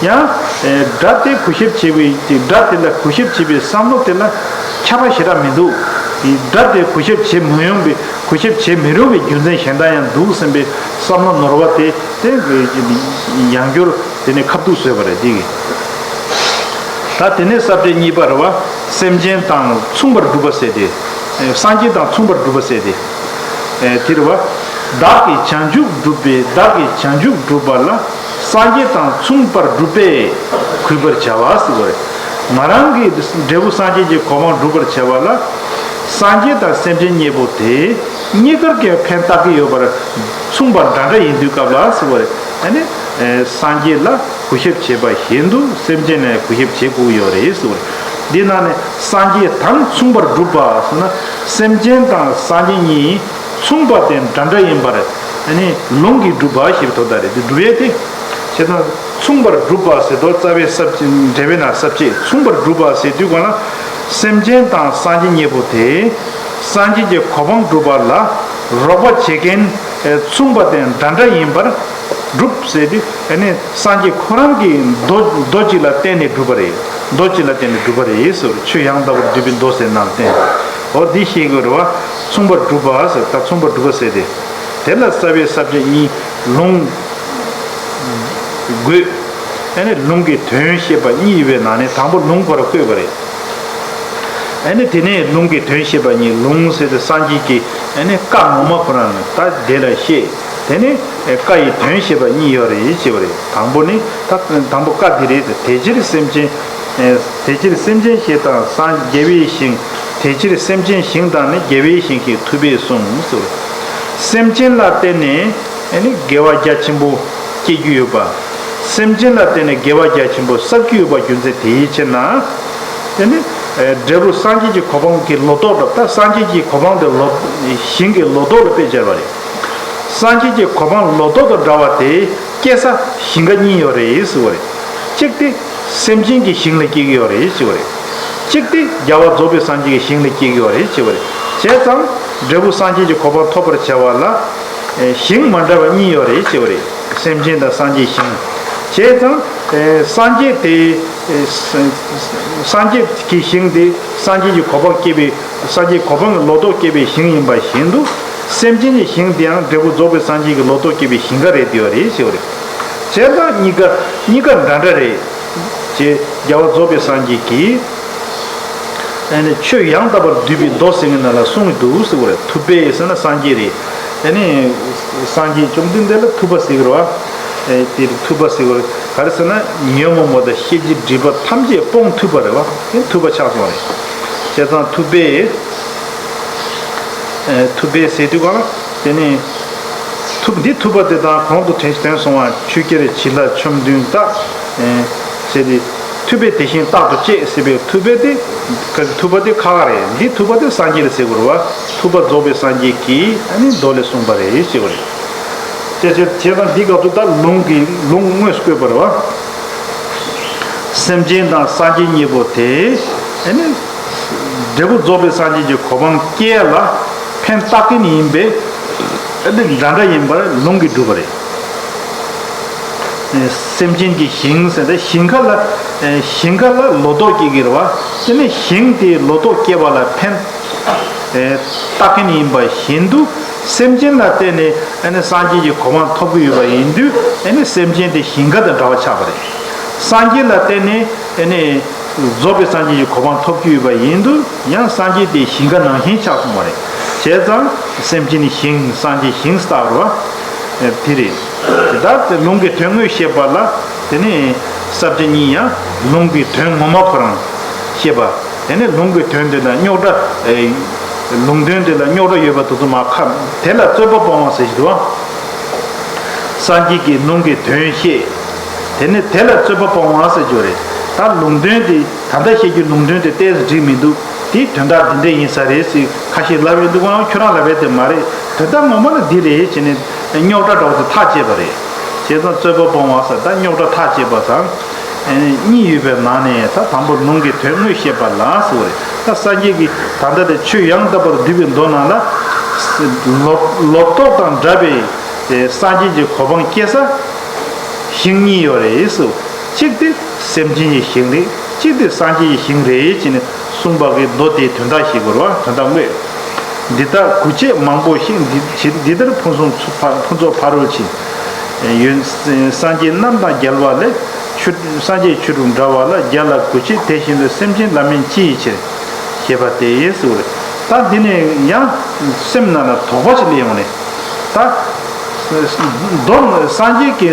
ཡང་། ཨེ། དགྲ་དེ་གུས་ཞབས་བྱེད་པའི་དགྲ་དེ་ལ་གུས་ཞབས་བྱེད་པའི་བསམ་བློ་དེ་ལ་ཁྱབ་པ་ཞེ་དྲག་མི་འདུག་དགྲ་དེ་གུས་ཞབས་བྱེད་མི་ཡོང་བའི་གུས་ཞབས་བྱེད་མི་རུང་བའི་རྒྱུ་མཚན་གཞན་དག་ཡང་འདུག་བསམ་པའི་བསམ་བློ་ནོར་བ་དེ་དེ་ཡང་བསྐྱར་དེ་ནས་ཁ་ཐུག་བཟོས་པ་རེད། དེ་གིས་ད་དེ་ནས་ས་བཅད་གཉིས་པ་རེད་བ། སེམས་ཅན་དང་མཚུངས་པར་སྒྲུབ་པ་ཟེར་ཏེ། སངས་རྒྱས་དང་མཚུངས་པར་སྒྲུབ་པ་ཟེར་ཏེ། དེ་རེད་བ། བདག་གིས་བྱང་ཆུབ་བསྒྲུབས་པས། བདག་གིས་བྱང་ཆུབ་བསྒྲུབས་པ་ལ། སངས་རྒྱས་དང་མཚུངས་པར་སྒྲུབ་པས་གུས་པར་བྱ་བ་ཟེར་བ་རེད། ང་རང་གིས་འབྲས་བུ་སངས་རྒྱས་ཀྱི་གོ་འཕང་སྒྲུབ་པར་བྱ་བ་ལ། སངས་རྒྱས་དང་སེམས་ཅན་གཉིས་པོ་དེ་གཉིས་ཀར་གྱི་ཕན་བཏགས་ཀྱི་ཡོད་པར་མཚུངས་པ་འདྲ་འདྲ་ཡིན་དུས་སྐབས་ལ་ཟེར་བ་རེད། ཨ་ནི་སངས་རྒྱས་ལ་གུས་ཞབས་བྱེད་པ་བཞིན་དུ་སེམས་ཅན་ལ་གུས་ཞབས་བྱེད་དགོས་ཀྱི་ཡོད་རེད་ཟེར་བ་རེད། འདི་ནང་ནས་སངས་རྒྱས་དང་མཚུངས་པར་སྒྲུབ་པ་ཟེར་ན། སེམས་ཅན་དང་སངས་རྒྱས་གཉིས་མཚུངས་པ་དེ་འདྲ་འདྲ་ཡིན་པར་ཨ་ནི་ལུང་གིས་སྒྲུབ་པ་ཞེས་པའི་དོན་དག་རེད། འདི་སྒྲུབ་ཡས་དེ། བྱས་ཙང་མཚུངས་པར་སྒྲུབ་པ་ཟེར་དུས་རྩ་བའི་ས་བཅད་འགྲེལ་པའི་ནང་ས་བཅད་མཚུངས་པར་སྒྲུབ་པ་ཟེར་དུས་སྒང་ལ། སེམས་ཅན་དང་སངས་རྒྱས་གཉིས་པོ་དེ་སངས་རྒྱས་ཀྱི་གོ་འཕང་སྒྲུབ་པ་ལ་རོགས་པ་བྱེད་མཁན་མཚུངས་པ་དེ་འདྲ་འདྲ་ཡིན་པར་སྒྲུབ་ཟེར་དུས། ཨ་ནི་སངས་རྒྱས་ཁོ་རང་གི་མདོ་མདོ་གཅིག་ལ་བརྟེན་ནས་སྒྲུབ་པ་རེད། མདོ་གཅིག་ལ་བརྟེན་ནས་སྒྲུབ་པ་རེད་ཟེར། ཆོས་ཡང་དག་པར་བསྡུས་པའི་མདོ་ཟེར་ནང་བསྟན། འོ་འདི་ཤེས་དགོས་རེད་བ། མཚུངས་པར་སྒྲུབ་པ་ཟེར། ད་མཚུངས་པར་སྒྲུབ་པ་ཟེར་ཏེ། དེ་ལ་རྩ་བའི་ས་བཅད་གཉིས། ལུང་དགོས། ཨ་ནི་ལུང་གི་དོན་བཤད་པ་གཉིས་ཡོད་པའི་ནང་ནས་དང་པོ་ལུང་བར་བཀོད་པ་རེད། ཨ་ནི་དེ་ནས་ལུང་གི་དོན་བཤད་པ་གཉིས། ལུང་ཟེར་ཏེ་སངས་རྒྱས་ཀྱི་ཨ་ནི་བཀའ་ངོ་མ་ཁོ་རང་ད་དེ་ལ་བཤད། དེ་ནས་བཀའ་ཡི་དོན་བཤད་པ་གཉིས་ཡོད་རེད་ཅེས་པ་རེད། དང་པོ་ནི་ད་དང་པོ་བཀའ་འདི་རེད། དེ་ཕྱིར་སེམས་ཅན། དེ་ཕྱིར་སེམས་ཅན་ཞེས་དང་སངས་རྒྱ་བའི་ཞིང་། དེ་ཕྱིར་སེམས་ཅན་ཞིང་དང་ནི། རྒྱལ་བའི་ཞིང་ཞེས་ཐུབ་པས་གསུངས་སོ། སེམས་ཅན་ལ་བརྟེན་ནས་ཨ་ནི་དགེ་བ་རྒྱ་ཆེན་པོ་སྐྱེ་རྒྱུ་ཡོད་པ། སེམས་ཅན་ལ་བརྟེན་ནས་དགེ་བ་རྒྱ་ཆེན་པོ་བསགས་རྒྱུ་ཡོད་པ་རྒྱུ་མཚན་དེའི་ཕྱིར་ན། ཨ་ནི་འབྲས་བུ་སངས་རྒྱས་ཀྱི་གོ་འཕང་གི་ལོ་ཏོག་འདྲ། ད་སངས་རྒྱས་ཀྱི་གོ་འཕང་དེ་ལོ་ཞིང་གི་ལོ་ཏོག་ལ་དཔེ་སྦྱར་བ་རེད། སངས་རྒྱས་ཀྱི་གོ་འཕང་ལོ་ཏོག་དང་འདྲ་བ་དེ་སྐྱེ་ས་ཞིང་ཁ་གཉིས་ཡོད་རེད་ཟེར་བ་རེད། གཅིག་དེ་སེམས་ཅན་གྱི་ཞིང་ལ་སྐྱེ་གི་ཡོད་རེད་ཟེར་བ་རེད། གཅིག་དེ་རྒྱལ་བ་རྫོགས་པའི་སངས་རྒྱས་ཀྱི་ཞིང་ལ་སྐྱེ་གི་ཡོད་རེད་ཟེར་བ་རེད། བྱས་ཙང་འབྲས་བུ་སངས་རྒྱས་ཀྱི་གོ་འཕང་ཐོབ་པར་བྱ་བ་ལ་ཞིང་མ་འདྲ་བ་གཉིས་ཡོད་རེད་ཟེར་བ་རེད། སེམས་ཅན་དང་སངས་རྒྱས་ཞིང་། བྱས་ཙང་སངས་རྒྱས་དེ་སངས་རྒྱས་ཀྱི་ཞིང་དེ་སངས་རྒྱས་ཀྱི་གོ་འཕང་སྐྱེ་བའི་སངས་རྒྱས་གོ་འཕང་གི་ལོ་ཏོག་སྐྱེ་བའི་ཞིང་ཡིན་པ་བཞིན་དུ། སེམས་ཅན་གྱི་ཞིང་དེའང་འབྲས་བུ་རྫོགས་པའི་སངས་རྒྱས་ཀྱི་ལོ་ཏོག་སྐྱེ་བའི་ཞིང་ཁ་རེད་དེ་ཡོད་རེད་ཟེར་བ་རེད། བྱས་ཙང་གཉིས་ཀ་གཉིས་ཀ་འདྲ་འདྲ་རེད། ཅེས་རྒྱལ་བ་རྫོགས་པའི་སངས་རྒྱས་ཀྱིས་ཨ་ནི་ཆོས་ཡང་དག་པར་བསྡུས་པའི་མདོ་ཟེར་མཁན་ནང་ལ་གསུངས་འདུག་ཟེར་བ་རེད། ཐུབ་པས་ཟེར་ན་སངས་རྒྱས་རེད། ཨ་ནི་སངས་རྒྱས་བཅོམ་ལྡན་འདས་ལ་ཐུབ་པ་ཟེར་གི་རེད་བ། ཨེ་དེ་ཐུབ་པ་ཟེར་བ་རེད། ག་རེ་ཟེར་ན་ཉོན་མོངས་པ་དང་ཤེས་བྱའི་སྒྲིབ་པ་ཐམས་ཅད་སྤོང་ཐུབ་པ་རེད་བ། དེ་ཐུབ་པ་ཆགས་སོང་རེད། བྱས་ཙང་ཐུབ་པས། ཨེ་ཐུབ་པས་ཟེར་དུས་ག་ལ། དེ་ནི་ཐུབ་འདི་ཐུབ་པ་དེ་དང་གོང་དུ་དྲན་དྲན་སོང་བ་ཆོས་རྒྱལ་བྱིན་རླབས་བཅོམ་ལྡན་འདས། ཨེ་ཟེར་ཏེ་ཐུབ་པས་དེ་བཞིན་རྟག་ཏུ་སྤྱད་ཟེར་བའི་ཐུབ་པས་དེ་ཐུབ་པ་དེ་ཁག་ཁག་རེད། འདི་ཐུབ་པ་དེ་སངས་རྒྱས་ལ་ཟེར་དགོས་རེད་བ། ཐུབ་པ་རྫོགས་པའི་སངས་རྒྱས་ཀྱིས་ཨ་ནི་མདོ་ལས་གསུངས་པ་རེད་ཟེར་བ་རེད། བྱས་བྱས་བྱས་ཙང་འདི་སྐབས་སུ་ད་ལུང་གི་ལུང་དངོས་སུ་བཀོད་པ་རེད་བ། སེམས་ཅན་དང་སངས་རྒྱས་གཉིས་པོ་དེ། ཨ་ནི། འབྲས་བུ་རྫོགས་པའི་སངས་རྒྱས་ཀྱི་གོ་འཕང་སྐྱེལ་ལ་ཕན་བཏགས་མཁན་ཡིན་པས། ཨ་ནི་འདྲ་འདྲ་ཡིན་པར་ལུང་གིས་སྒྲུབ་པ་རེད། སེམས་ཅན་གྱི་ཞིང་ཟེར་ཏེ་ཞིང་ཁ་ལ། ཞིང་ཁ་ལ་ལོ་ཏོག་སྐྱེ་གི་རེད་བ། དེ་ནི་ཞིང་དེའི་ལོ་ཏོག་སྐྱེ་བ་ལ་ཕན་བཏགས་མཁན་ཡིན་པ་བཞིན་དུ། སེམས་ཅན་ལ་བརྟེན་ནས་ཨ་ནི་སངས་རྒྱས་ཀྱི་གོ་འཕང་ཐོབ་ཀྱི་ཡོད་པ་ཡིན་དུས། ཨ་ནི་སེམས་ཅན་དེ་ཞིང་ཁ་དང་འདྲ་བ་ཆགས་པ་རེད། སངས་རྒྱས་ལ་བརྟེན་ནས་ཨ་ནི་རྫོགས་པའི་སངས་རྒྱས་ཀྱི་གོ་འཕང་ཐོབ་ཀྱི་ཡོད་པ་ཡིན་དུས། ཡང་སངས་རྒྱས་དེ་ཞིང་ཁ་ནང་བཞིན་ཆགས་སོང་བ་རེད། བྱས་ཙང་སེམས་ཅན་ནི་ཞིང་སངས་རྒྱས་ཞིང་ལྟ་བུར་བ། དེ་རེད། དེ་ལྟར་ལུང་གི་དོན་དངོས་བཤད་པ་ལ། དེ་ནི་ས་བཅད་གཉིས་ཡང་ལུང་གི་དོན་ངོ་མ་ཁོ་རང་བཤད་པ། དེ་ནི་ལུང་གི་དོན་དེ་ལ་རྙོག་དྲ། ལུང་དོན་དེ་ལ་རྙོག་དྲ་ཡོད་པ་དེ་ཚོ་མར་ཁ། དེ་ལ་རྩོད་པ་སྤོང་བ་ཟེར་གྱི་འདུག་བ། སངས་རྒྱས་ཀྱིས་ལུང་གི་དོན་བཤད། དེ་ནི་དེ་ལ་རྩོད་པ་སྤོང་བ་ཟེར་རྒྱུ་རེད། ད་ལུང་དོན་དེ། ད་ལྟ་བཤད་རྒྱུ་ལུང་དོན་དེ་ཏོག་ཙམ་འགྲིག་མི་འདུག་དེའི་དོན་དག་འདི་འདྲ་ཡིན་ས་རེད་ཟེར་ཁ་ཤས་ལབ་ཡོང་དུས། ཁོ་རང་ཁྱོད་རང་ལབ་པ་དེ་མ་རེད། དོན་དག་ངོ་མ་ལ་འདི་རེད་ཟེར་ནས་རྙོག་དྲ་འདྲ་བོ་དེ་ཐག་བཅད་པ་རེད། བྱས་ཙང་རྩོད་པ་སྤོང་བ་ཟེར། ད་རྙོག་དྲ་ཐག་བཅད་པ་དང་གཉིས་ཡོད་པའི་ནང་ནས། ད་དང་པོ་ལུང་གི་དོན་དངོས་བཤད་པ་ལ་ཟེར་བ་རེད། ད་སངས་རྒྱས་ཀྱིས་ད་ལྟ་དེ་ཆོས་ཡང་དག་པར་བསྡུས་པའི་མདོ་ནང་ལ། ལོ་ལོ་ཏོག་དང་འདྲ་བའི་སངས་རྒྱས་ཀྱི་གོ་འཕང་སྐྱེ་ས་ཞིང་གཉིས་ཡོད་རེད་ཟེར། གཅིག་དེ་སེམས་ཅན་གྱི་ཞིང་རེད། གཅིག་དེ་སངས་རྒྱས་ཀྱི་ཞིང་རེད་ཅེས་ནས་གསུངས་པ་གི་མདོ་དེའི་དོན་དག་ཤེས་དགོས་རེད་བ། དོན་དག་དངོས། འདི་ལྟར་དགུ་བྱེད་མང་པོ་ཞིག་འདི་འདི་ལྟར་ཕུན་སུམ་ཚོགས་ཕ་ཕུན་ཚོགས་ཕ་རོལ་ཕྱིན། ཡོན་སངས་རྒྱས་རྣམས་དང་རྒྱལ་བ་ལས། ཆོས་སངས་རྒྱས་ཆོས་དྲུག་འདྲ་བ་ལ། བརྒྱ་ལ་དགུ་བྱེད་དེ་བཞིན་དུ། སེམས་ཅན་ལ་མིན་ཅི་ཡི་ཕྱིར། ཞེས་པ་སྟེ་ཟེར་བ་རེད། ད་འདི་ནས་ཡང་སེམས་ནང་ལ་དོགས་པ་ཞིག་སླེབས་ཡོང་ནས། ད། མདོ་སངས་རྒྱས་ཀྱི་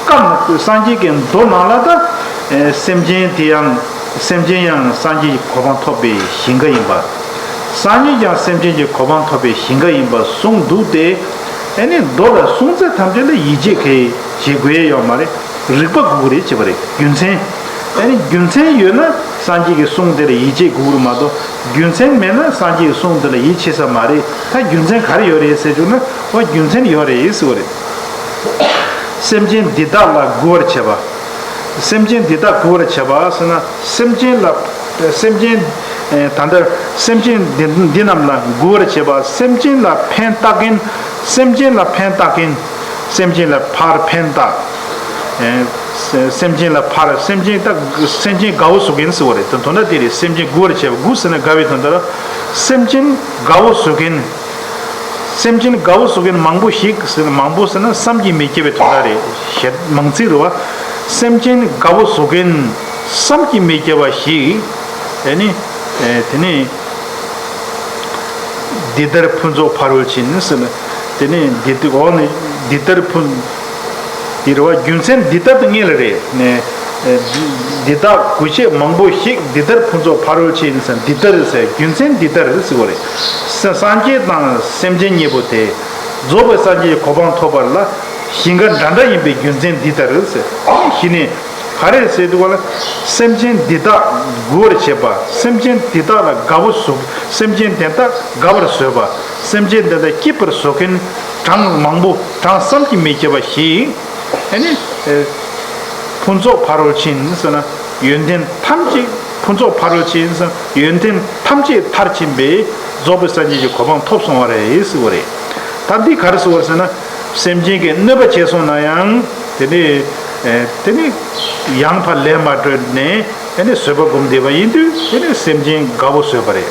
བཀའ། སངས་རྒྱས་ཀྱི་མདོ་ནང་ལ་ད། སེམས་ཅན་དེ་ཡང་། སེམས་ཅན་ཡང་སངས་རྒྱས་ཀྱི་གོ་འཕང་ཐོབ་པའི་ཞིང་ཁ་ཡིན་པ། སངས་རྒྱས་ཀྱང་སེམས་ཅན་གྱི་གོ་འཕང་ཐོབ་པའི་ཞིང་ཁ་ཡིན་པ་གསུངས་འདུག་སྟེ། ཨ་ནི་མདོ་ལ་གསུངས་ཚད་ཐམས་ཅད་ལ་ཡིད་ཆེས་གལ་བྱེད་དགོས་ཡ་ཡོད་མ་རེད། རིགས་པ་དགོས་ཀྱི་རེད་བྱས་པ་རེད། རྒྱུ་མཚན། ཨ་ནི་རྒྱུ་མཚན་ཡོད་ན་སངས་རྒྱས་ཀྱི་གསུང་དེ་ལ་ཡིད་ཆེས་དགོས་ཀྱི་རེད་མ་གཏོགས། རྒྱུ་མཚན་མེད་ན་སངས་རྒྱས་ཀྱི་གསུང་དེ་ལ་ཡིད་ཆེས་ས་མ་རེད། ད་རྒྱུ་མཚན་ག་རེ་ཡོད་རེད་ཟེར་བྱུང་ན། འོ་རྒྱུ་མཚན་ཡོད་རེད་ཟེར་བ་རེད། སེམས་ཅན་འདི་དག་ལ་མགུ་བར་བྱེད་པ། སེམས་ཅན་འདི་དག་མགུ་བར་བྱེད་པ་ཟེར་ན། སེམས་ཅན་ལ། སེམས་ཅན། ད་ལྟ་སེམས་ཅན་འདི་འདི་རྣམས་ལ་མགུ་བར་བྱེད་པ། སེམས་ཅན་ལ་ཕན་བཏགས་མཁན། སེམས་ཅན་ལ་ཕན་བཏགས་མཁན། སེམས་ཅན་ལ་ཕར་ཕན་བཏགས། ཨེ། སེམས་ཅན་ལ་ཕར། སེམས་ཅན་ད་སེམས་ཅན་དགའ་བོ་བཟོ་མཁན་ཟེར་བ་རེད། དོན་དག་དེ་རེད། སེམས་ཅན་མགུ་བར་བྱེད་པ། མགུ་ཟེར་ན་དགའ་བའི་དོན་དག་རེད། སེམས་ཅན་དགའ་བོ་བཟོ་མཁན། སེམས་ཅན་དགའ་བོ་བཟོ་མཁན་མང་པོ་ཞིག་ཟེར་ན། མང་པོ་ཟེར་ན་བསམ་གྱིས་མི་ཁྱབ་པའི་དོན་དག་རེད། ཞེ་མང་ཚིག་རེད་བ། སེམས་ཅན་དགའ་བོ་བཟོ་མཁན་བསམ་གྱིས་མི་ཁྱབ་པ་ཞིག་ཨེ་ནི། ཨེ། དེ་ནི། འདི་ལྟར་ཕུན་ཚོགས་ཕ་རོལ་ཕྱིན་ཟེར་ན། དེ་ནས་འདི་ལྟར། འོ་ནི་འདི་ལྟར་ཕུན། འདི་རེད་བ། རྒྱུ་མཚན་འདི་ལྟར་དུ་ངེས་ལ་རེད། ནས། འདི་དག་དགུ་བྱེད་མང་པོ་ཞིག་འདི་ལྟར་ཕུན་ཚོགས་ཕ་རོལ་ཕྱིན་ཟེར། འདི་ལྟར་ཟེར། རྒྱུ་མཚན་འདི་ལྟར་ཟེར་བ་རེད། ས་སངས་རྒྱས་དང་སེམས་ཅན་གཉིས་པོ་དེ། རྫོགས་པའི་སངས་རྒྱས་ཀྱི་གོ་འཕང་ཐོབ་པ་ལ་ཞིང་ཁ་འདྲ་འདྲ་ཡིན་པའི་རྒྱུ་མཚན་འདི་ལྟར་ཟེར། གཞི་ནས། ག་རེ་ཟེར་དུས་ག་ལ། སེམས་ཅན་འདི་དག་མགུ་བར་བྱེད་པ། སེམས་ཅན་འདི་དག་ལ་དགའ་བོ་བཟོ། སེམས་ཅན་དེ་དག་དགའ་བར་བཟོས་པ། སེམས་ཅན་དེ་དག་སྐྱིད་པར་བཟོ་མཁན་གྲངས་མང་པོ། གྲངས་བསམ་གྱིས་མི་ཁྱབ་པ་ཞིག་ཨ་ནི། ཨེ། ཕུན་ཚོགས་ཕ་རོལ་ཕྱིན་ཟེར་ན། ཡོན་ཏན་ཐམས་ཅད་ཕུན་ཚོགས་ཕ་རོལ་ཕྱིན་ཟེར་ན། ཡོན་ཏན་ཐམས་ཅད་མཐར་ཕྱིན་པའི་རྫོགས་པའི་སངས་རྒྱས་ཀྱི་གོ་འཕང་ཐོབ་སོང་བ་རེད་ཟེར་བ་རེད། ད་འདི་ག་རེ་ཟེར་བ་རེད་ཟེར་ན། སེམས་ཅན་གྱིས་གནོད་པ་བྱས་སོང་ན་ཡང་། དེ་ནི། ཨེ། དེ་ནི་ཡང་ཕར་ལན་མ་སྤྲོད་ནས། ཨེ་ནི་བཟོད་པ་སྒོམ་བསྡད་པ་ཡིན་དུས། དེ་ནི་སེམས་ཅན་དགའ་བོ་བཟོས་པ་རེད།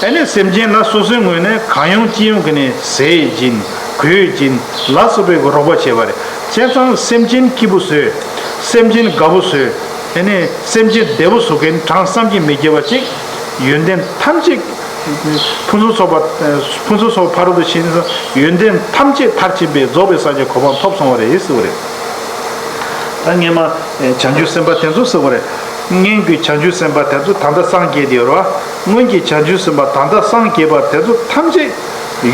ཨེ་ནི་སེམས་ཅན་ལ་སོ་སོའི་ངོས་ནས་གང་ཡོང་ཅི་ཡོང་གི་ནས་ཟས་སྦྱིན། གོས་སྦྱིན་ལ་སོགས་པའི་རོགས་པ་བྱས་པ་རེད། བྱས་ཙང་སེམས་ཅན་སྐྱིད་པོ་བཟོས། སེམས་ཅན་དགའ་བོ་བཟོས། ཨེ་ནི་སེམས་ཅན་བདེ་བོ་བཟོ་མཁན་གྲངས་བསམ་གྱིས་མི་ཁྱབ་པ་ཅིག་ཡོན་ཏན་ཐམས་ཅད། ཕུན་སུམ་ཚོགས་པ། ཕུན་སུམ་ཚོགས་པ་ཕ་རོལ་ཏུ་ཕྱིན་ཟེར། ཡོན་ཏན་ཐམས་ཅད་མཐར་ཕྱིན་པའི་རྫོགས་པའི་སངས་རྒྱས་གོ་འཕང་ཐོབ་སོང་བ་རེད་ཟེར་བ་རེད། ད་སྔོན་མ་བྱང་ཆུབ་སེམས་དཔའ་དེ་ཚོ་ཟེར་བ་རེད། སྔོན་གྱི་བྱང་ཆུབ་སེམས་དཔའ་དེ་ཚོ་ད་ལྟ་སངས་རྒྱས་ཏེ་ཡོད་རེད་བ། སྔོན་གྱི་བྱང་ཆུབ་སེམས་དཔའ་ད་ལྟ་སངས་རྒྱས་པ་དེ་ཚོ་ཐམས་ཅད་